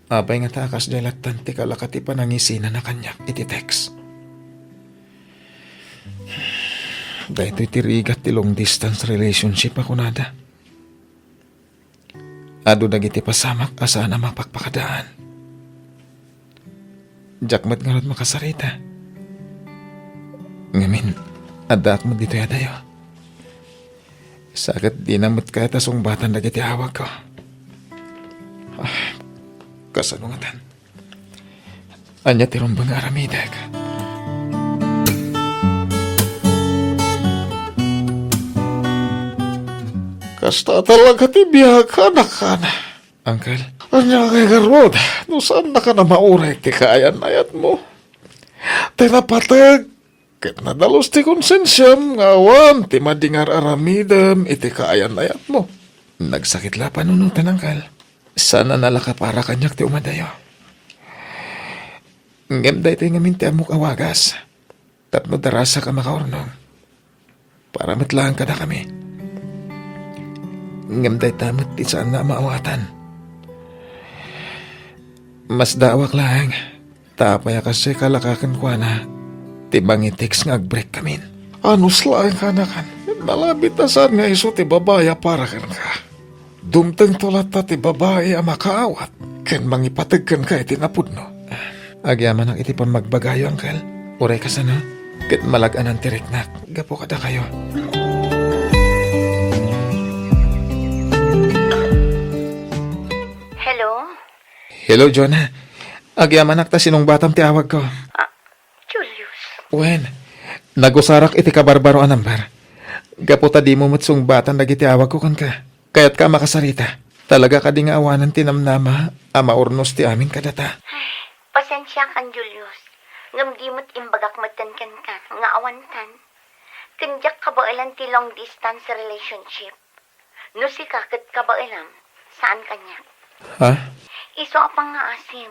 Apay ngata a kasdiay lattan ti kalaka ti panangisinana kaniak iti text? Daytoy ti rigat ti long distance relationship a kunada. Adu dagiti pasamak a saan a mapakpakadaan. Diak met ngarud makasarita. Ngamin, addaak met ditoy adayo. Sa ket dina met kayat a sungbatan dagiti awagko. Ah, kasano ngatan? Ania ti rumbeng nga aramidek? Kasta talaga ti biag, anakkan. Uncle? Ania ngay ngarud, no saannaka a mauray ti kaayan-ayatmo? Ti napateg ket nadalus ti konsensiam nga awan ti madi nga ar-aramidem iti kaayan-ayatmo. Nagsakit la a panunoten, Uncle. Saan a nalaka para kaniak ti umadayo. Ngem daytoy ngamin ti ammok a wagas tapno darasak a makaurnong para met laeng kadakami. Ngem dayta met ti saanna a maawatan. Masdaawak laeng. Ta apay a kasdiay kalaka kenkuana ti mangitext nga agbreakkamin? Anus laeng, kanakan. Nalabit a saan nga isu ti babai a para kenka. Dumtengto latta ti babai a makaawat ken mangipateg kenka iti napudno. Agyamanak iti pammagbagayo, Uncle. Uray kasano, ket malag-anan ti riknak gapu kadakayo. Hello? Hello, Jonah. Agyamanak ta sinungbatam ti awagko. Ah, Julius. Wen, nagusarak iti kabarbaro a number. Gapu ta dimo met sungbatan dagiti awagko kenka. Kayatka a makasarita. Talaga kadi nga awanen ti namnama a maurnos ti amin kadata? Pasensiakan, Julius. Ngem di met imbagak metten kenka nga awantan. Ken diak kabaelan ti long distance relationship. No sika ket kabaelam, saan kaniak. Ha? Isu a pangngaasim,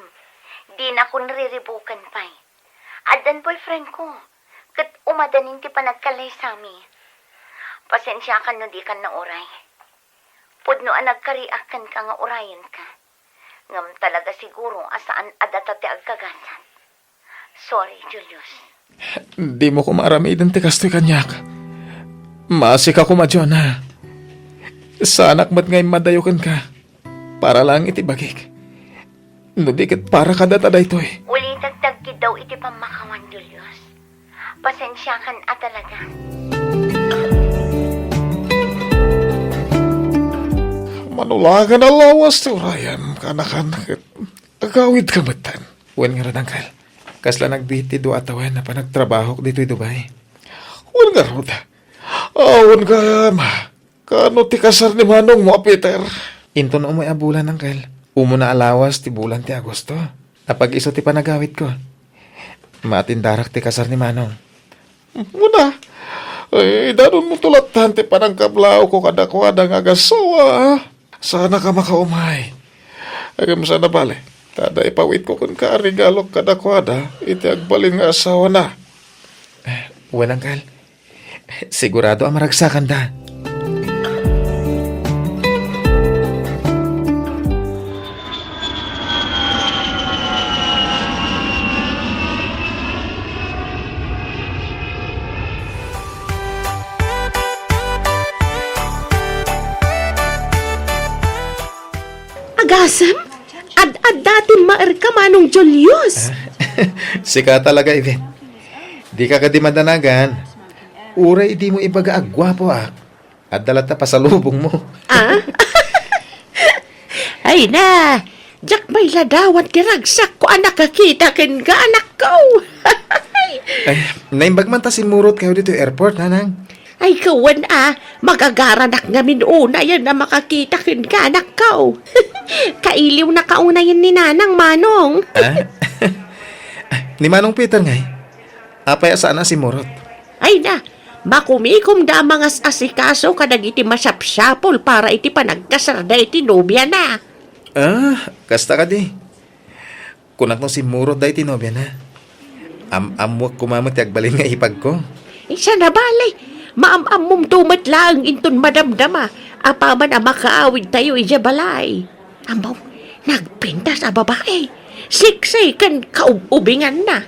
dinakon riribuken pay. Addan boyfriend ko, ket umadanin ti panagkalaysami. Pasensiakan no dikan nauray. Pudno a nagkariak kenka nga urayenka. Ngem talaga siguro a saan a data ti agkagasat. Sorry, Julius. Dimo koma aramiden ti kastoy kaniak. Maasika koma, Jonah. Saanak met nga immadayo kenka. Para laeng iti bagik. No di ket para kadata daytoy. Ulitek ti agkiddaw iti pammakawan, Julius. Pasensiakan a talaga. Mano laeng a lawas ti urayem, kanakan, ket agawidka metten. Wen ngarud, Uncle. Kasla nagbiit ti dua a tawen a panagtrabahok ditoy Dubai. Wen ngarud. Awan gayam. Kaano ti kasar ni manongmo a Peter? Inton umoy a bulan, Uncle. Umuna a lawas ti bulan ti Agosto. Apag-isu ti panagawidko. Maatindarak ti kasar ni manong. Muna, ay, idanonmo to lattan ti panangkablaawko kadakuada nga agassawa, a? Saanak a makaumay. Ngem saan a bale, ta adda ipawitko kenka a regalok kadakuada iti agbalin nga asawana. Eh, wen, Uncle. Sigurado a maragsakanda. Agasem, ad-adda ti maerka, Manong Julius. Ah, sika talaga, Iben. Dika kadi madanagan. Uray dimo ibaga a guapoak, adda latta pasalubongmo. Ah? Ay na, diak pay ladawan ti ragsakko a nakakita kenka, anakko. Ay, naimbag man ta simmurotkayo ditoy airport, nanang. Ay, kawan a, magagaranak ngamin unayen a makakita kenka, anakko. Kailiwnaka unayen ni nanang, manong. Ah? Ni Manong Peter ngay? Apay a saan a simmurot? Ay na, makumikomda a mangas-asikaso kadagiti masapsapul para iti panagkasarda iti nobiana. Ah, kasta kadi. Kunak no simmurotda iti nobiana. Am-ammoak koma met ti agbalin nga ipagko. Saan a bale, maam-ammomto met laeng inton madamdama apaman a makaawidtayo idiay balay. Ammom, nagpintas a babai. Sexy ken kaub-ubinganna.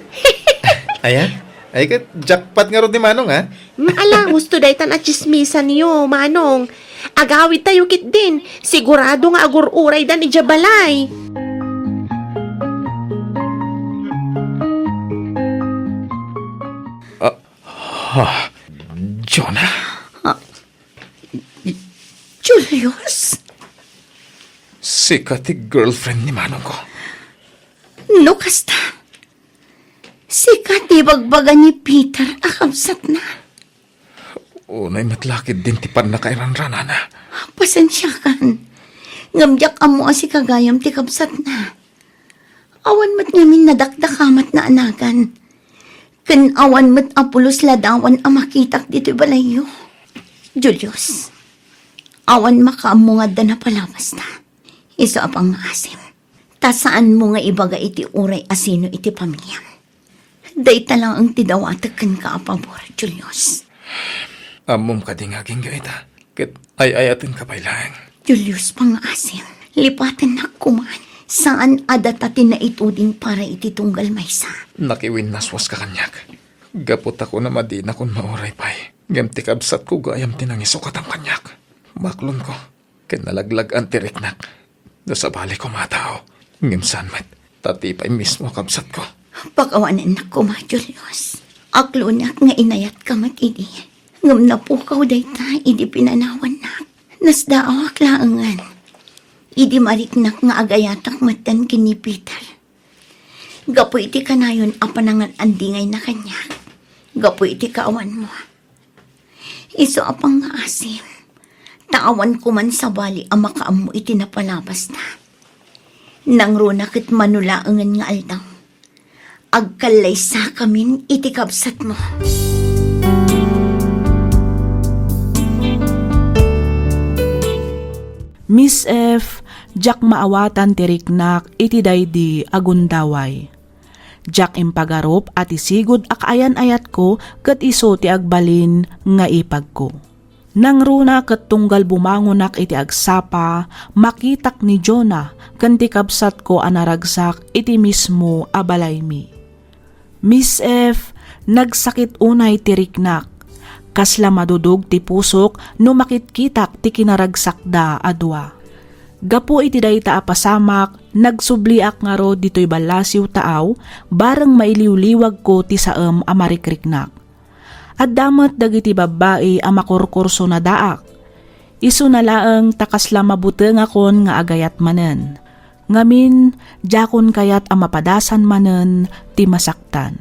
Aya? Ay, ket jackpot ngarud ni Manong, a? Mm, ala, husto daytan a tsismisanyo, Manong. Agawidtayo ketdin. Sigurado nga agur-uraydan idiay balay. Ah, ah, Jonah? Ah, Julius? Sika ti girlfriend ni manongko. No kasta, sika ti ibagbaga ni Peter a kabsatna. Unay met la ketdin ti pannakairanranana. Pasensiakan. Ngem diak ammo a sika gayam ti kabsatna. Awan met ngamin nadakdakamatna a nagan. Ken awan met a pulos ladawan a makitak ditoy balayyo. Julius, awan makaammo nga adda napalabasta. Isu a pangngaasim. Ta saanmo nga ibaga iti uray a sino iti pamiliam. Dayta laeng ti dawatek kenka a pabor, Julius. Ammom kadi nga agingga ita, ket ay-ayatenka pay laeng. Julius, pangngaasim, lipatennak koman. Saan a data ti naituding para iti tunggal maysa. Nakiwinnaswaska kaniak. Gapu ta kunam a dinakon mauray pay, ngem ti kabsatko gayam ti nangisukatan kaniak. Maklonko, ken nalaglag-an ti riknak. No sabali koma a tao, ngem saan met, ta ti pay mismo a kabsatko. Pakawanennak koma, Julius. Aklonak nga inayatka met idi. Ngem napukaw dayta idi pinanawannak. Nasdaawak laengen idi mariknak nga agayatak metten ken ni Peter. Gapu iti kanayon a panangan-andingayna kaniak, gapu iti kaawanmo. Isu a pangngaasim, ta awan koman sabali a makaammo iti napalabasna. Nangruna ket mano laengen nga aldaw, agkallaysakamin iti kabsatmo. Miss F, diak maawatan ti riknak iti daydi a gundaway. Diak impagarup a ti sigud a kaayan-ayatko ket isu ti agbalin nga ipagko. Nangruna ket tunggal bumangonak iti agsapa, makitak ni Jonah ken ti kabsatko a naragsak iti mismo a balaymi. Miss F, nagsakit unay ti riknak. Kasla madudog ti pusok no makitkitak ti kinaragsakda a dua. Gapu iti dayta a pasamak, nagsubliak ngarud ditoy ballasiw taaw, bareng mailiwliwagko ti saem a marikriknak. Adda met dagiti babbai a makurkursonadaak. Isuna laeng ta kasla mabutengakon nga agayat manen. Ngamin, diakon kayat a mapadasan manen ti masaktan.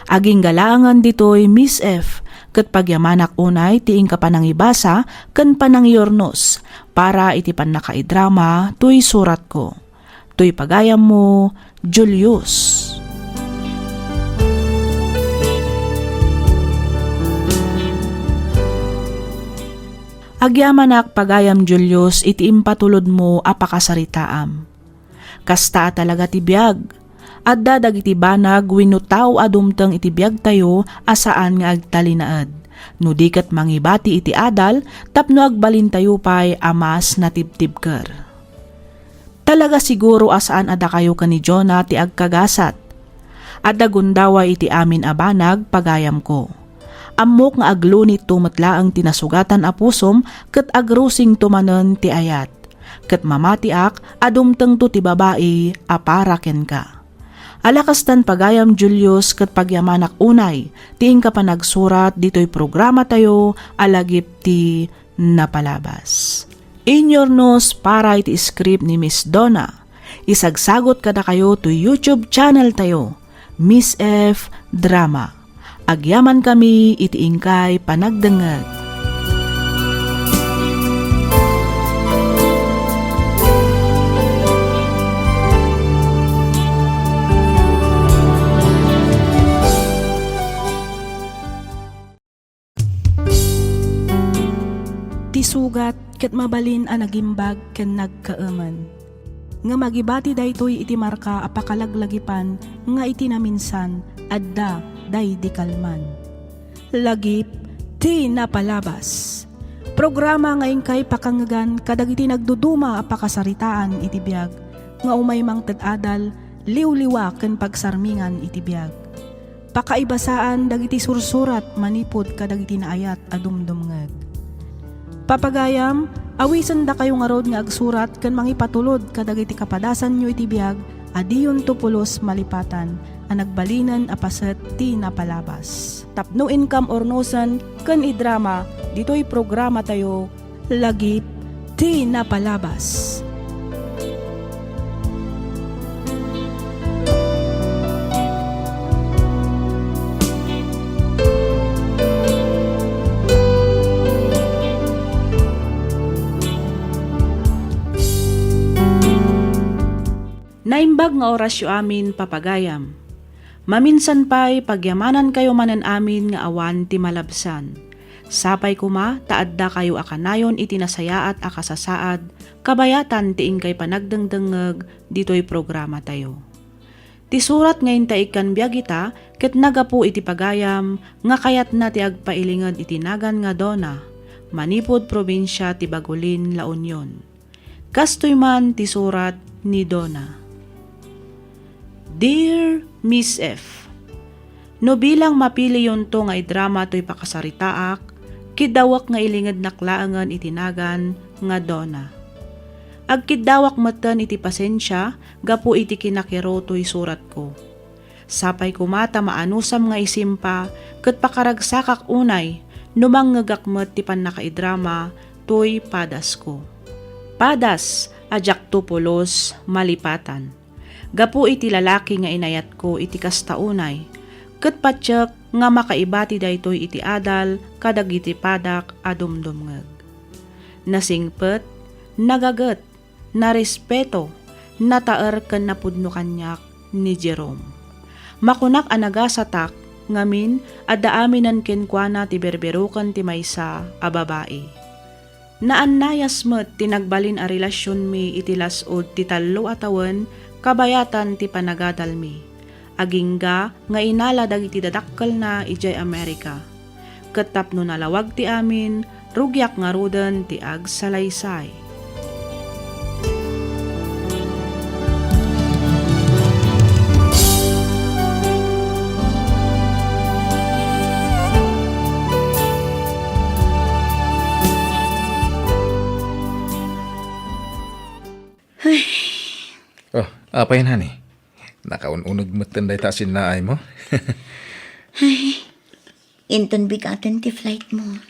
Agingga laengen ditoy, Miss F, ket pagyamanak unay ti inka panangibasa ken panangiurnos para iti pannakaidrama toy suratko. Toy pagayammo, Julius. Agyamanak, pagayam Julius, iti impatulodmo a pakasaritaam. Kasta a talaga ti biag. Adda dagiti banag wenno tao a dumteng iti biagtayo a saan nga agtalinaed, no di ket mangibati iti adal tapno agbalintayo pay a mas natibtibker. Talaga siguro a saan a dakayo ken ni Jonah ti agkagasat. Adda gundaway iti amin a banag, pagayamko. Ammok nga aglunitto met laeng ti nasugatan a pusom ket agrusingto manen ti ayat. Ket mamatiak a dumtengto ti babai a para kenka. Ala kastan, pagayam Julius, ket pagyamanak unay ti inka panagsurat ditoy programatayo a Lagip ti Napalabas. Inyurnos para iti script ni Miss Donna. Isagsagot kadakayo to YouTube channel tayo, Miss F Drama. Agyamankami iti inkay panagdengngeg. Ti sugat ket mabalin a nagimbag ken nagkaemen. Ngem agibati daytoy iti marka a pakalaglagipan nga iti naminsan adda daydi kalman. Lagip ti Napalabas. Programa nga inkay pakangngegan kadagiti nagduduma a pakasaritaan iti biag nga umay mangted adal, liwliwa ken pagsarmingan iti biag. Pakaibasaan dagiti sursurat manipud kadagiti naayat a dumdumngeg. Papagayam, awisendakayo ngarud nga agsurat ken mangipatulod kadagiti kapadasanyo iti biag a diyonto pulos malipatan a nagbalinen a paset ti napalabas. Tapno inkam urnosen ken idrama ditoy programatayo, Lagip ti Napalabas. Naimbag nga orasyo amin, papagayam. Maminsan pay, pagyamanankayo manen amin nga awan ti malabsan. Sapay koma ta addakayo a kanayon iti nasayaat a kasasaad, kabayatan ti inkay panagdengdengngeg ditoy programatayo. Ti surat nga inta ikkan biag ita ket nagapu iti pagayam nga kayatna ti agpailinged iti nagan nga Donna, manipud probinsia ti Bagulin, La Union. Kastoy man ti surat ni Donna. Dear Miss F, No bilang mapiliyonto nga idrama toy pakasaritaak, kiddawek nga ilingednak laengen iti nagan nga Donna. Agkiddawak metten iti pasensia gapu iti kinakiro toy suratko. Sapay koma ta maanusam nga isimpa ket pakaragsakak unay no mangngegak met ti pannakaidrama toy padasko. Padas a diakto pulos malipatan. Gapu iti lalaki nga inayatko iti kasta unay, ket patiek nga makaibati daytoy iti adal kadagiti padak a dumdumngeg. Nasingpet, nagaget, narespeto, nataer ken napudno kaniak ni Jerome. Makunak a nagasatak, ngamin, adda aminen kenkuana ti berberoken ti maysa a babai. Naannayas met ti nagbalin a relasionmi iti las-ud ti tallo a tawen kabayatan ti panagadalmi. Agingga nga inala dagiti dadakkelna idiay Amerika. Ket tapno nalawag ti amin, rugiak ngaruden ti agsalaysay. Oh, apay, honey? Nakaun-uneg metten dayta a sinnaaymo? Ay, inton bigaten ti flightmo.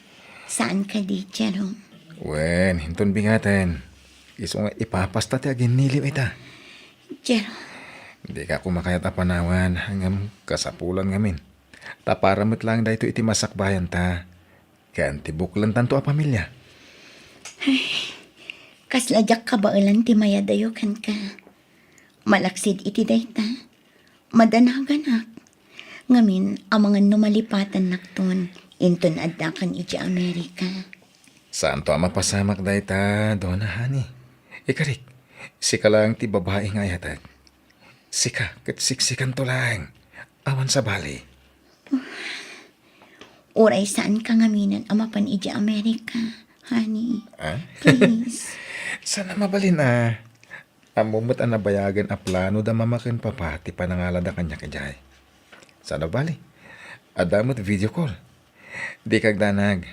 Saan kadi, Jerome? Wen, inton bigaten. Isu nga ipapasta ti aginniliw ita. Jerome. Dika koma kayat a panawan, ngem kasapulan ngamin. Ta para met laeng daytoy iti masakbayanta. Ken ti buklentanto a pamilia. Ay, kasla diak kabaelan ti mayadayo kenka. Malaksid iti dayta, madanaganak. Ngamin, amangan no malipatannakton inton addakan idiay Amerika. Saanto a mapasamak dayta, Donna, honey. Ikarik, sika laeng ti babai nga ayatek. Sika ket siksikanto laeng. Awan sabali. Uray saanka ngaminen a mapan idiay Amerika, honey. Ah? Please. Saan a mabalin a. Ammom met a nabayagen a plano da mama ken papa ti panangalada kaniak idiay. Saan a bali? Adda met video call. Dika agdanag.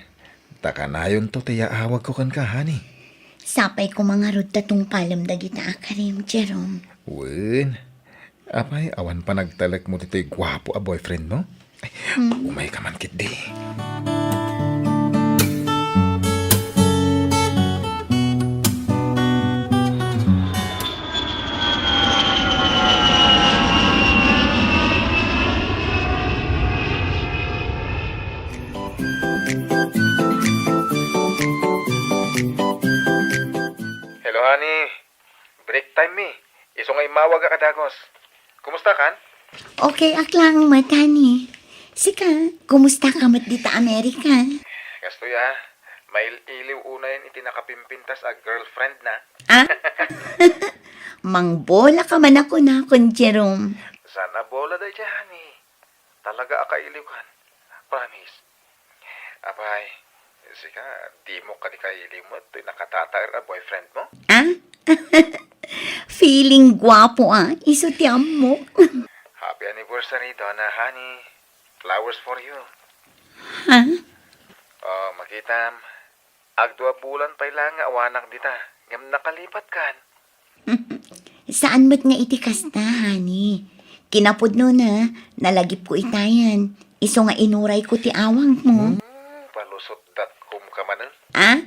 Ta kanayonto ti yaawagko kenka, honey. Sapay koma ngarud ta tungpalem dagita a karim, Jerome. Wen. Apay, awan panagtalekmo ditoy guapo a boyfriendmo? Ay, hmm, umayka man ketdi. Hello, honey. Break time mi. Isu nga immawagak a dagos. Kumusta kan? Okay ak laeng met, honey. Sika, kumusta ka met dita Amerika? Kastoy a, mail-iliw unayen iti nakapimpintas a girlfriend na. Ah? Mangbola ka man a kunakon, Jerome. Saan a bola dayta, honey? Talaga a kailiwkan. Promise. Apay, sika, dimo kadi kailiw met toy nakatataer a boyfriendmo? Ah? Feeling guapo, ah. Isu ti ammok. Happy anniversary, Donna, honey. Flowers for you. Ha? Oh, makitam. Agdua bulan pay laeng nga awanak dita, ngem nakalipat kan. Saan met nga iti kasta, honey. Kinapudnona, nalagipko itayan. Isu nga inurayko ti awangmo. Hmm, palusot dot com ka manen. Ah?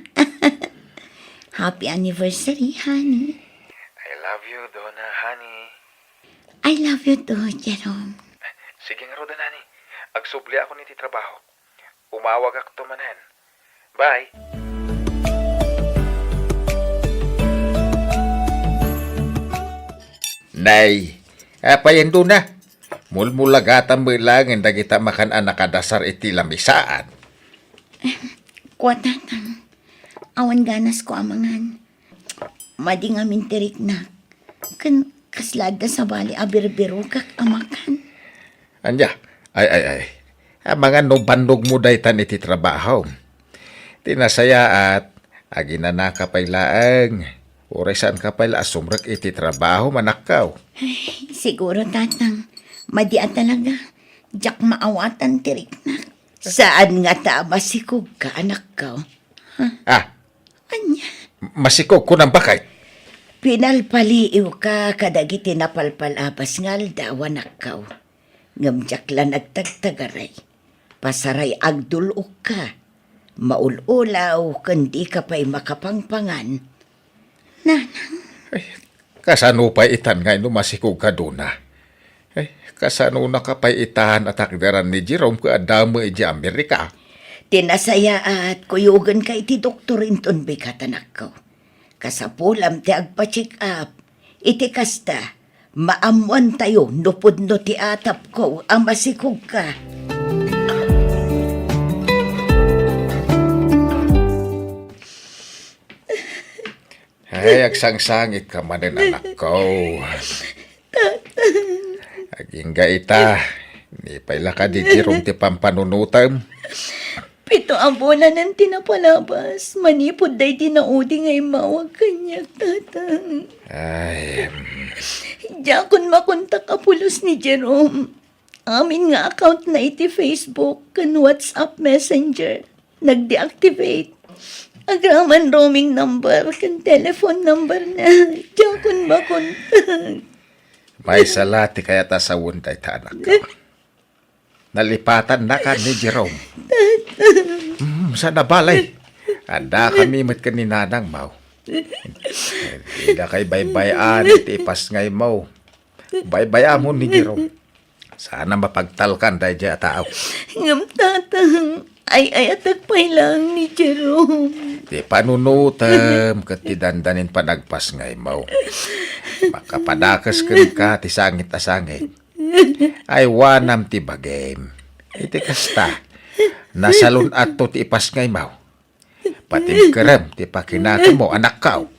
Happy anniversary, honey. I love you, Donna, honey. I love you too, Jerome. Sige ngaruden, honey. Agsubliakon iti trabaho. Umawagakto manen. Bye. Nay, apayen, Donna? Mulmulagatan met laengen dagita makan a nakadasar iti lamisaan. Kua, Tatang. Awan ganasko a mangan. Madi ngamin ti riknak. Ken kasla adda sabali a birbirokak a makan. Ania? Ay, ay, ay. Amangan no bannogmo daytan iti trabaho. Ti nasayaat, aginanaka pay laeng. Uray saanka pay la a sumrek iti trabaho, manakkaw. Ay, siguro, Tatang. Madi a talaga. Diak maawatan ti riknak. Saan ngata a masikogka, anakko? Ah, Ania? Masikog kunam baket? Pinalpaliiwka kadagiti napalpal a basngal da awan akkaw. Ngem diak la nagtagtagaray. Pasaray agdul-okka. Maul-ulaw ken dika pay makapangpangan. Nanang. Ay, kasano pay itan nga no masikog kaduna? Ay, kasanonaka pay itan a takderan ni Jerome ket adda met idiay Amerika? Ti nasayaat, kuyogenka iti doktor inton bigat, anakko. Kasapulam ti agpa-check up. Iti kasta, maammoantayo no pudno ti atapko a masikogka. Ay, agsangsangitka manen, anakko. Agingga ita, ni pay la kadi Jerome ti pampanunotem. Pito a bulan ti napalabas, manipud daydi naudi nga immawag kaniak, Tatang. Ay, em. Diakon makontak a pulos ni Jerome. Amin nga account na iti Facebook ken WhatsApp Messenger, nagdeactivate. Agraman roaming number ken telephone number na, diakon makontak. Maysa la ti kayat a sawen dayta, anakko. Nalipatannaka ni Jerome. Mm, saan a bale? Addakami met ken ni nanangmo. Didakay baybay-an iti ipasngaymo. Baybay-amon ni Jerome. Saan a mapagtalkan daydiay a tao. Ngem, Tatang, ay-ayatek pay laeng ni Jerome. Ti panunotem ket ti dandanin panagpasngaymo. Makapadakes kenka ti sangit a sangit. Aywanam ti bagim. Iti kasta, nasalun-atto ti ipasngaymo. Patimkerem ti pakinakemmo, anakko.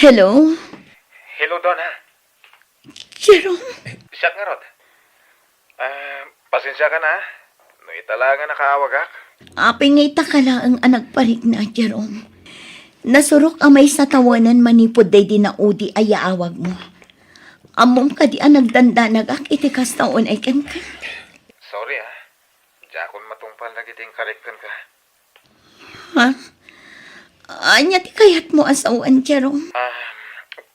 Hello? Hello, Donna. Jerome? Eh, siak ngarud. Ah, pasensiakan, ha? No ita laeng a nakaawagak. Apay nga ita ka laeng a nagparikna, Jerome? Nasurok a maysa tawenan manipud daydi naudi a yaawagmo. Ammom kadi a nagdandanagak iti kasta unay kenka? Sorry, ha. Diakon matungpal dagiti inkarik kenka. Ha? Ania ti kayatmo a sawen, Jerome? Ah,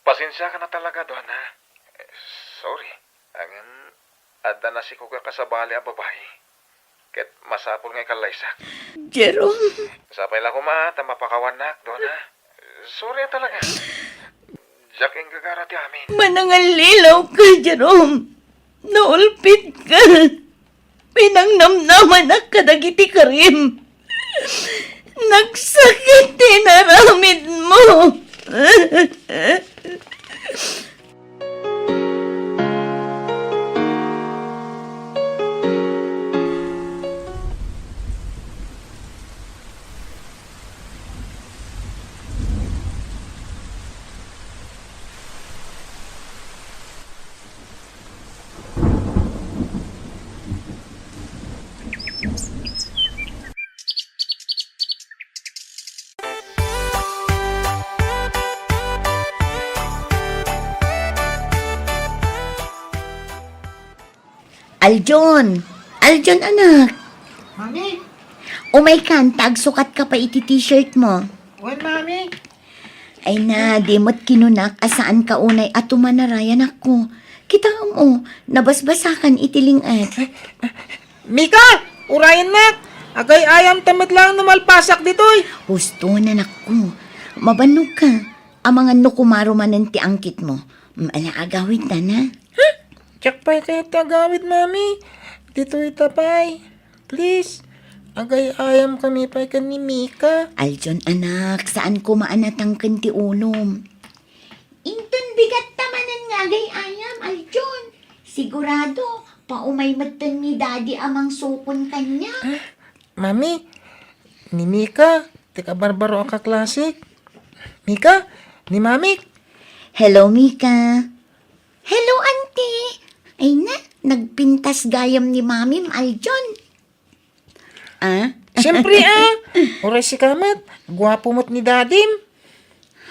pasensiakan a talaga, Donna. Eh, sorry. Ngem adda nasikogak a sabali a babai. Ket masapul nga ikallaysak. Jerome. Sapay la koma ta mapakawannak, Donna. Sorry a talaga. Diak inggagara ti amin. Manangallilaw ka, Jerome. Naulpit ka. Pinangnamnamanak kadagiti karim. Nagsakit ti inaramidmo. Aljon! Aljon, anak! Mami? Umaykan, ta agsukatka pay iti t-shirt mo. Wen, Mami? Ay na, di met kinunak a saanka unay a tumanaray, anakko. Kitaem, o, nabasbasakan iti ling-et. Mika! Urayennak! Agay-ayam ta met laeng no malpasak ditoy! Husto, anakko. Mabannogka. Amangan no kumaro manen ti angkitmo. Mm, ala, agawidtan, ha? Diak pay kayat ti agawid, Mami. Ditoy ta pay. Please, agay-ayam kami pay ken ni Mika. Aljon, anak, saan koma a natangken ti ulom. Inton bigat ta manen nga agay-ayam, Aljon. Sigurado, paumay metten ni Daddy a mangsukon kaniak. Ah, Mami, ni Mika, ti kabarbaro a kaklasik. Mika, ni Mamik. Hello, Mika. Hello, Auntie. Ay na, nagpintas gayam ni Mamim, Aljon. Ah? Siyempre, ah. Uray sika met, guwapo met ni Dadim.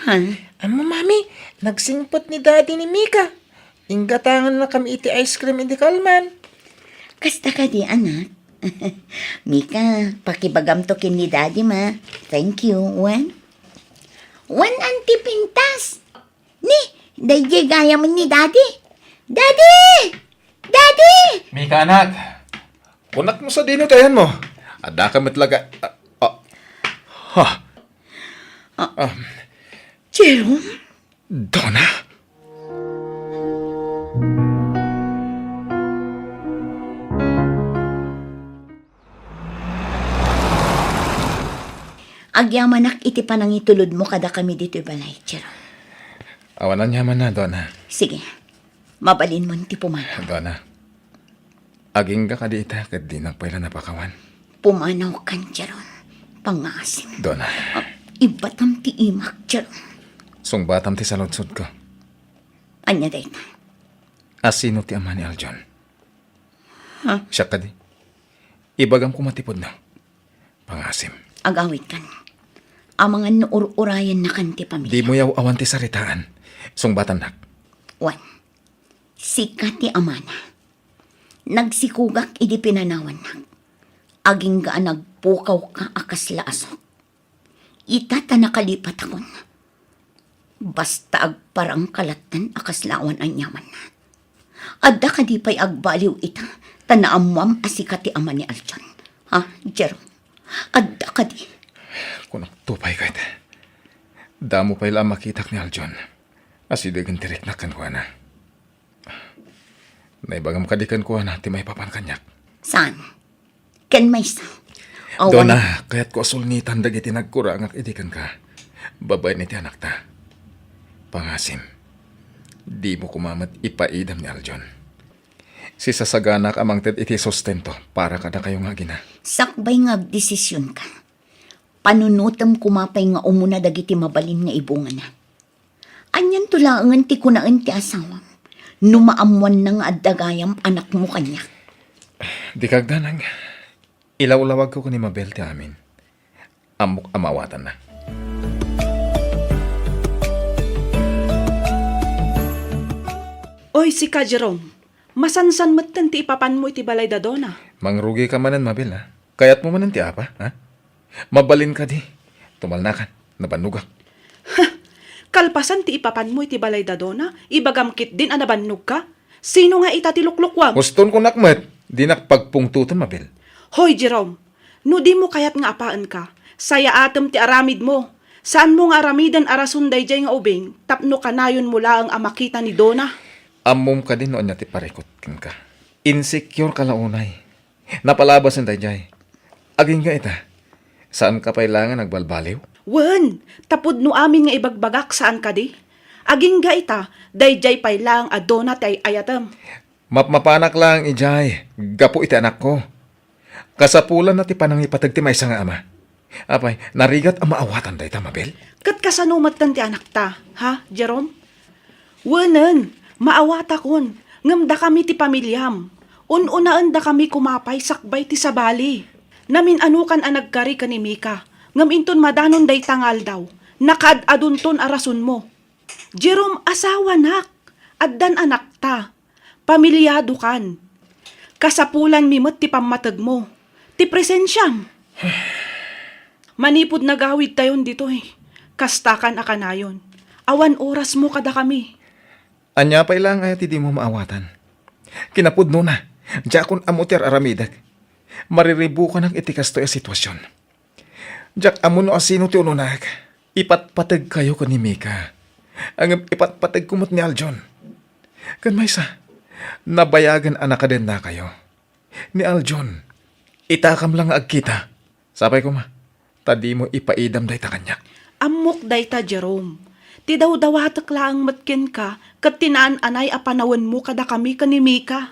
Ha? Ammom, Mami, nagsingpet ni Daddy ni Mika. Inggatangannakami iti ice cream idi kalman. Kasta kadi, anak? Mika, pakibagamto ken ni Daddy, ma. Thank you. Wen? Wen, Auntie, pintas. Ni, daydiay gayam ni Daddy. Daddy! Daddy! Mika, anak. Kunak mo sadino ti ayanmo. Addaka met laga. Ah, ah. Ha? Ah. Ah. Jerome? Donna? Agyamanak iti panangitulodmo kadakami ditoy balay, Jerome. Awan aniamanna, Donna. Sige. Mabalinmon ti pumanaw. Donna, agingga kadi ita ket dinak pay la napakawan. Pumanawkan, Jerome. Pangngaasim. Donna. Ah, ibbatam ti imak, Jerome. Sungbatam ti saludsodko. Ania dayta? Asino ti ama ni Aljon? Ha? Siak kadi. Ibagam koma ti pudno. Pangngaasim. Agawidkan. Amangan no ur-urayennakan ti pamilya. Dimo yaw-awan ti saritaan. Sungbatannak. Wen, sika ti amana. Nagsikogak idi pinanawannak. Agingga a nagpukawka a kasla a sok. Ita ta nakalipatakon. Basta agparangka latten a kasla awan aniamanna. Adda kadi pay agbaliw ita ta naammoam a sika ti ama ni Aljon? Ha, Jerome? Adda kadi? Kunakto pay ket, damo pay la a makitak ni Aljon. Asidegen ti riknak kenkuana. Naibagam kadi kenkuana ti maipapan kaniak? Saan? Ken maysa. Awan. Donna, kayatko a sulngitan dagiti nagkurangak idi kenka. Babaen iti anakta. Pangngaasim, dimo koma met ipaidem ni Aljon. Sisasaganak a mangted iti sustento para kadakayo nga agina. Sakbay nga agdesisionka, panunotem koma pay nga umuna dagiti mabalin nga ibungana. Anianto laengen ti kunaen ti asawam no maammoanna nga adda gayam anakmo kaniak? Dika agdanag. Ilawlawagko ken ni Mabel ti amin. Ammok a maawatanna. Oy, sika, Jerome. Masansan metten ti ipapanmo iti balay da Donna. Mangrugika manen, Mabel, a. Kayatmo manen ti apa, ha? Mabalin kadi. Tumalnakan, nabannogak. Kalpasan ti ipapanmo iti balay da Donna, ibagam ketdin a nabannogka? Sino nga ita ti luklukuam? Huston kunak met, dinak pagpungtoten, Mabel. Hoy, Jerome, no dimo kayat nga apaenka, sayaatem ti aramidmo. Saanmo nga aramiden a rason daydiay nga ubing tapno kanayonmo laeng a makita ni Donna? Ammom kadi no ania ti parikut kenka? Insecure ka la unay. Napalabasen daydiay. Agingga ita, saanka pay laeng a nagbalbaliw? Wen, ta pudno amin nga ibagbagak, saan kadi? Agingga ita, daydiay pay laeng a Donna ti ay-ayatem. Mapmapanak laeng idiay gapu iti anakko. Kasapulanna ti panangipateg ti maysa nga ama. Apay, narigat a maawatan dayta, Mabel? Ket kasano metten ti anakta, ha, Jerome? Wenen, maawatakon, ngem dakami ti pamiliam. Un-unaendakami koma pay sakbay ti sabali. Namin-anokan a nagkari ken ni Mika, ngem inton madanon dayta nga aldaw, nakaad-adonton a rasonmo. Jerome, asawanak, addan anakta. Pamiliadokan. Kasapulanmi met ti pammategmo, ti presensiam. Manipud nagawidtayon ditoy, kastakan a kanayon. Awan orasmo kadakami. Ania pay laeng aya ti dimo maawatan? Kinapudnona, diakon ammo ti ar-aramidek. Mariribukanak iti kastoy a situasion. Diak ammo no asino ti ununak. Ipatpategkayo ken ni Mika. Ngem ipatpategko met ni Aljon. Ken maysa, Nabayagen a nakadennakayo. Ni Aljon, itakam la nga agkita. Sapay koma, ta dimo ipaidam dayta kaniak. Ammok dayta, Jerome. Ti dawdawatek laeng met kenka ket ti naan-anay a panawenmo kadakami ken ni Mika.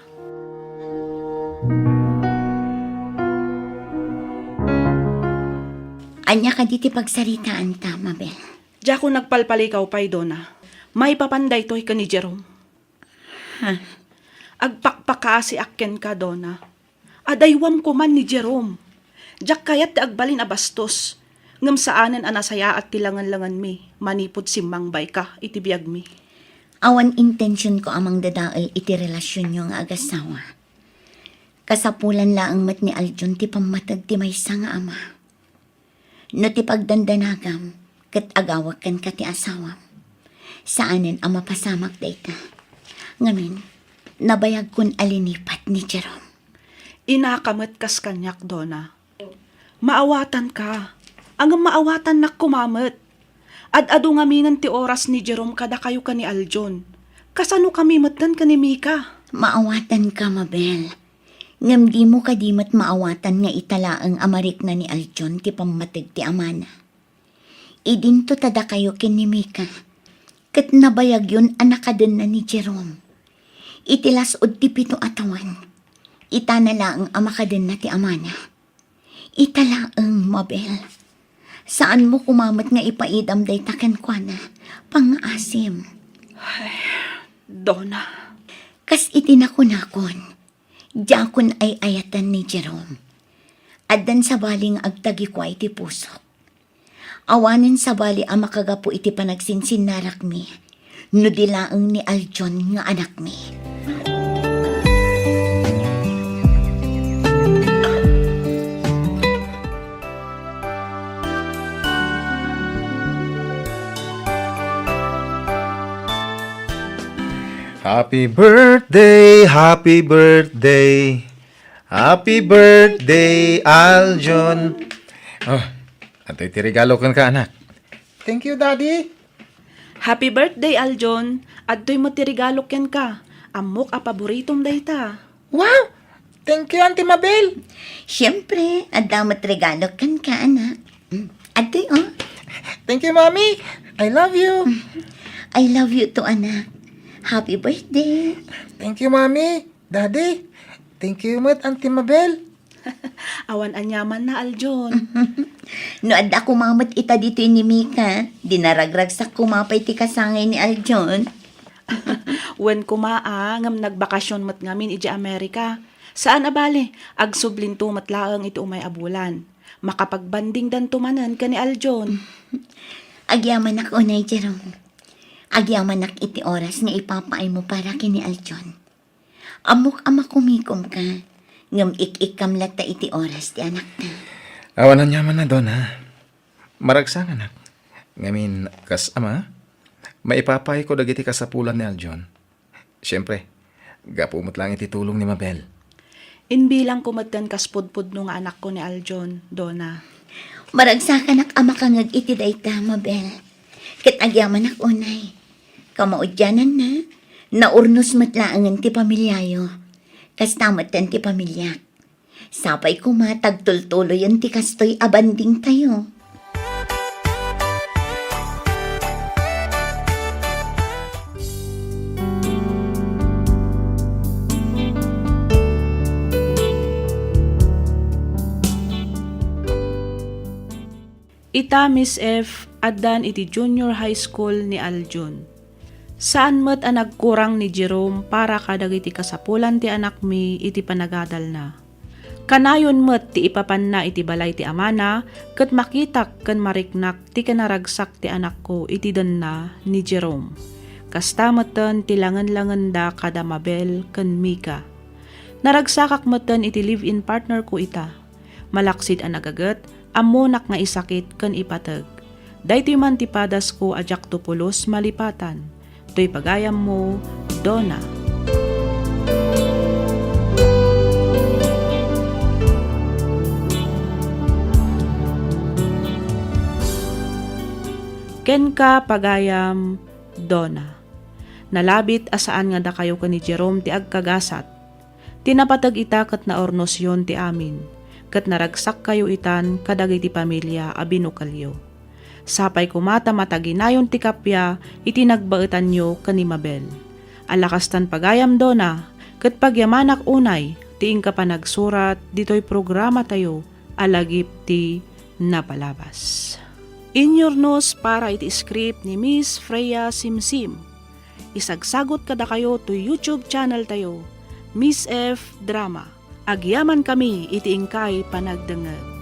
Ania kadi ti pagsaritaanta, Mabel? Diakon agpalpalikaw pay, Dona. Maipapan daytoy ken ni Jerome. Ha? Agpakpakaasiak kenka, Dona. Adaywam koman ni Jerome. Diak kayat ti agbalin a bastos, ngem saanen a nasayaat ti langenlangenmi manipud simmangbayka iti biagmi. Awan intensionko a mangdadael iti relasionyo nga agasawa. Kasapulan laeng met ni Aljon ti pammateg ti maysa nga ama. No ti pagdandanagam ket agawak kenka ti asawam, saanen a mapasamak dayta. Ngamin, nabayagkon a linipat ni Jerome. Inaka met kas kaniak, Dona. Maawatanka. Ngem maawatannak koma met. Ad-adu ngaminen ti oras ni Jerome kadakayo ken ni Aljon. Kasano kami metten ken ni Mika? Maawatanka, Mabel. Ngem dimo kadi met maawatan nga ita laeng a marikna ni Aljon ti pammateg ti amana. Idinto ta dakayo ken ni Mika, ket nabayagyon a nakadenna ni Jerome. Iti las-ud ti pito a tawen, itana laeng a makadenna ti amana. Ita laeng, Mabel. Saanmo koma met nga ipaidam dayta kenkuana. Pangngaasim. Ay, Dona. Kas iti nakunakon, diakon ay-ayatan ni Jerome. Addan sabali nga agtagikua iti pusok. Awanen sabali a makagapu iti panagsinsinnarakmi no di laeng ni Aljon nga anakmi. Happy birthday, happy birthday, happy birthday, Aljon. Oh, adtoy ti regalo kenka, anak. Thank you, Daddy. Happy birthday, Aljon. Adtoy met ti regalo kenka. Ammok a paboritom dayta. Wow! Thank you, Auntie Mabel. Siyempre, adda met regalo kenka, anak. Mm, adtoy, oh. Thank you, Mommy. I love you. I love you too, anak. Happy birthday. Thank you, Mommy. Daddy, thank you met, Auntie Mabel. Awan aniamanna, Aljon. No adda koma met ita ditoy ni Mika, di naragragsak koma pay ti kasangay ni Aljon. Wen koma a, ngem nagbakasyon met ngamin idiay Amerika. Saan a bale, agsublinto met laeng iti umay a bulan. Makapagbandingdanto manen ken ni Aljon. Agyamanak unay, Jerome. Agyamanak iti oras nga ipapaaymo para ken ni Aljon. Ammok a makumikomka, ngem ik-ikkam latta iti oras ti anakta. Awan aniamanna, Dona. Maragsakanak. Ngamin, kas ama, maipapaayko dagiti kasapulan ni Aljon. Siempre, gapu met laeng iti tulong ni Mabel. Imbilangko metten kas pudpudno nga anakko ni Aljon, Dona. Maragsakanak a makangeg iti dayta, Mabel. Ket agyamanak unay. Kamaudiananna, naurnos met laengen ti pamiliayo. Kasta metten ti pamiliak. Sapay koma ta agtultuloyen ti kastoy a bandingtayo. Ita, Miss F, addan iti junior high school ni Aljon. Saan met a nagkurang ni Jerome para kadagiti kasapulan ti anakmi iti panagadalna. Kanayon met ti ipapanna iti balay ti amana ket makitak ken mariknak ti kinaragsak ti anakko iti denna ni Jerome. Kasta metten ti langenlangenda kada Mabel ken Mika. Naragsakak metten iti live-in partner ko ita. Malaksid a nagaget, ammonak nga isakit ken ipateg. Daytoy man ti padasko a diakto pulos malipatan. Toy pagayammo, Dona. Kenka, pagayam, Dona. Nalabit a saan nga dakayo ken ni Jerome ti agkagasat. Ti napateg ita ket naurnosyon ti amin, ket naragsakkayo itan kadagiti pamilia a binukelyo. Sapay koma ta mataginayon ti kappia iti nagbaetanyo ken ni Mabel. Alakastan pagayam, Dona, ket pagyamanak unay ti inka panagsurat ditoy programatayo a Lagip ti Napalabas. Inyurnos para iti script ni Miss Freya Simsim. Isagsagut kadakayo toy YouTube channel tayo, Miss F Drama. Agyamankami iti inkay panagdengngeg.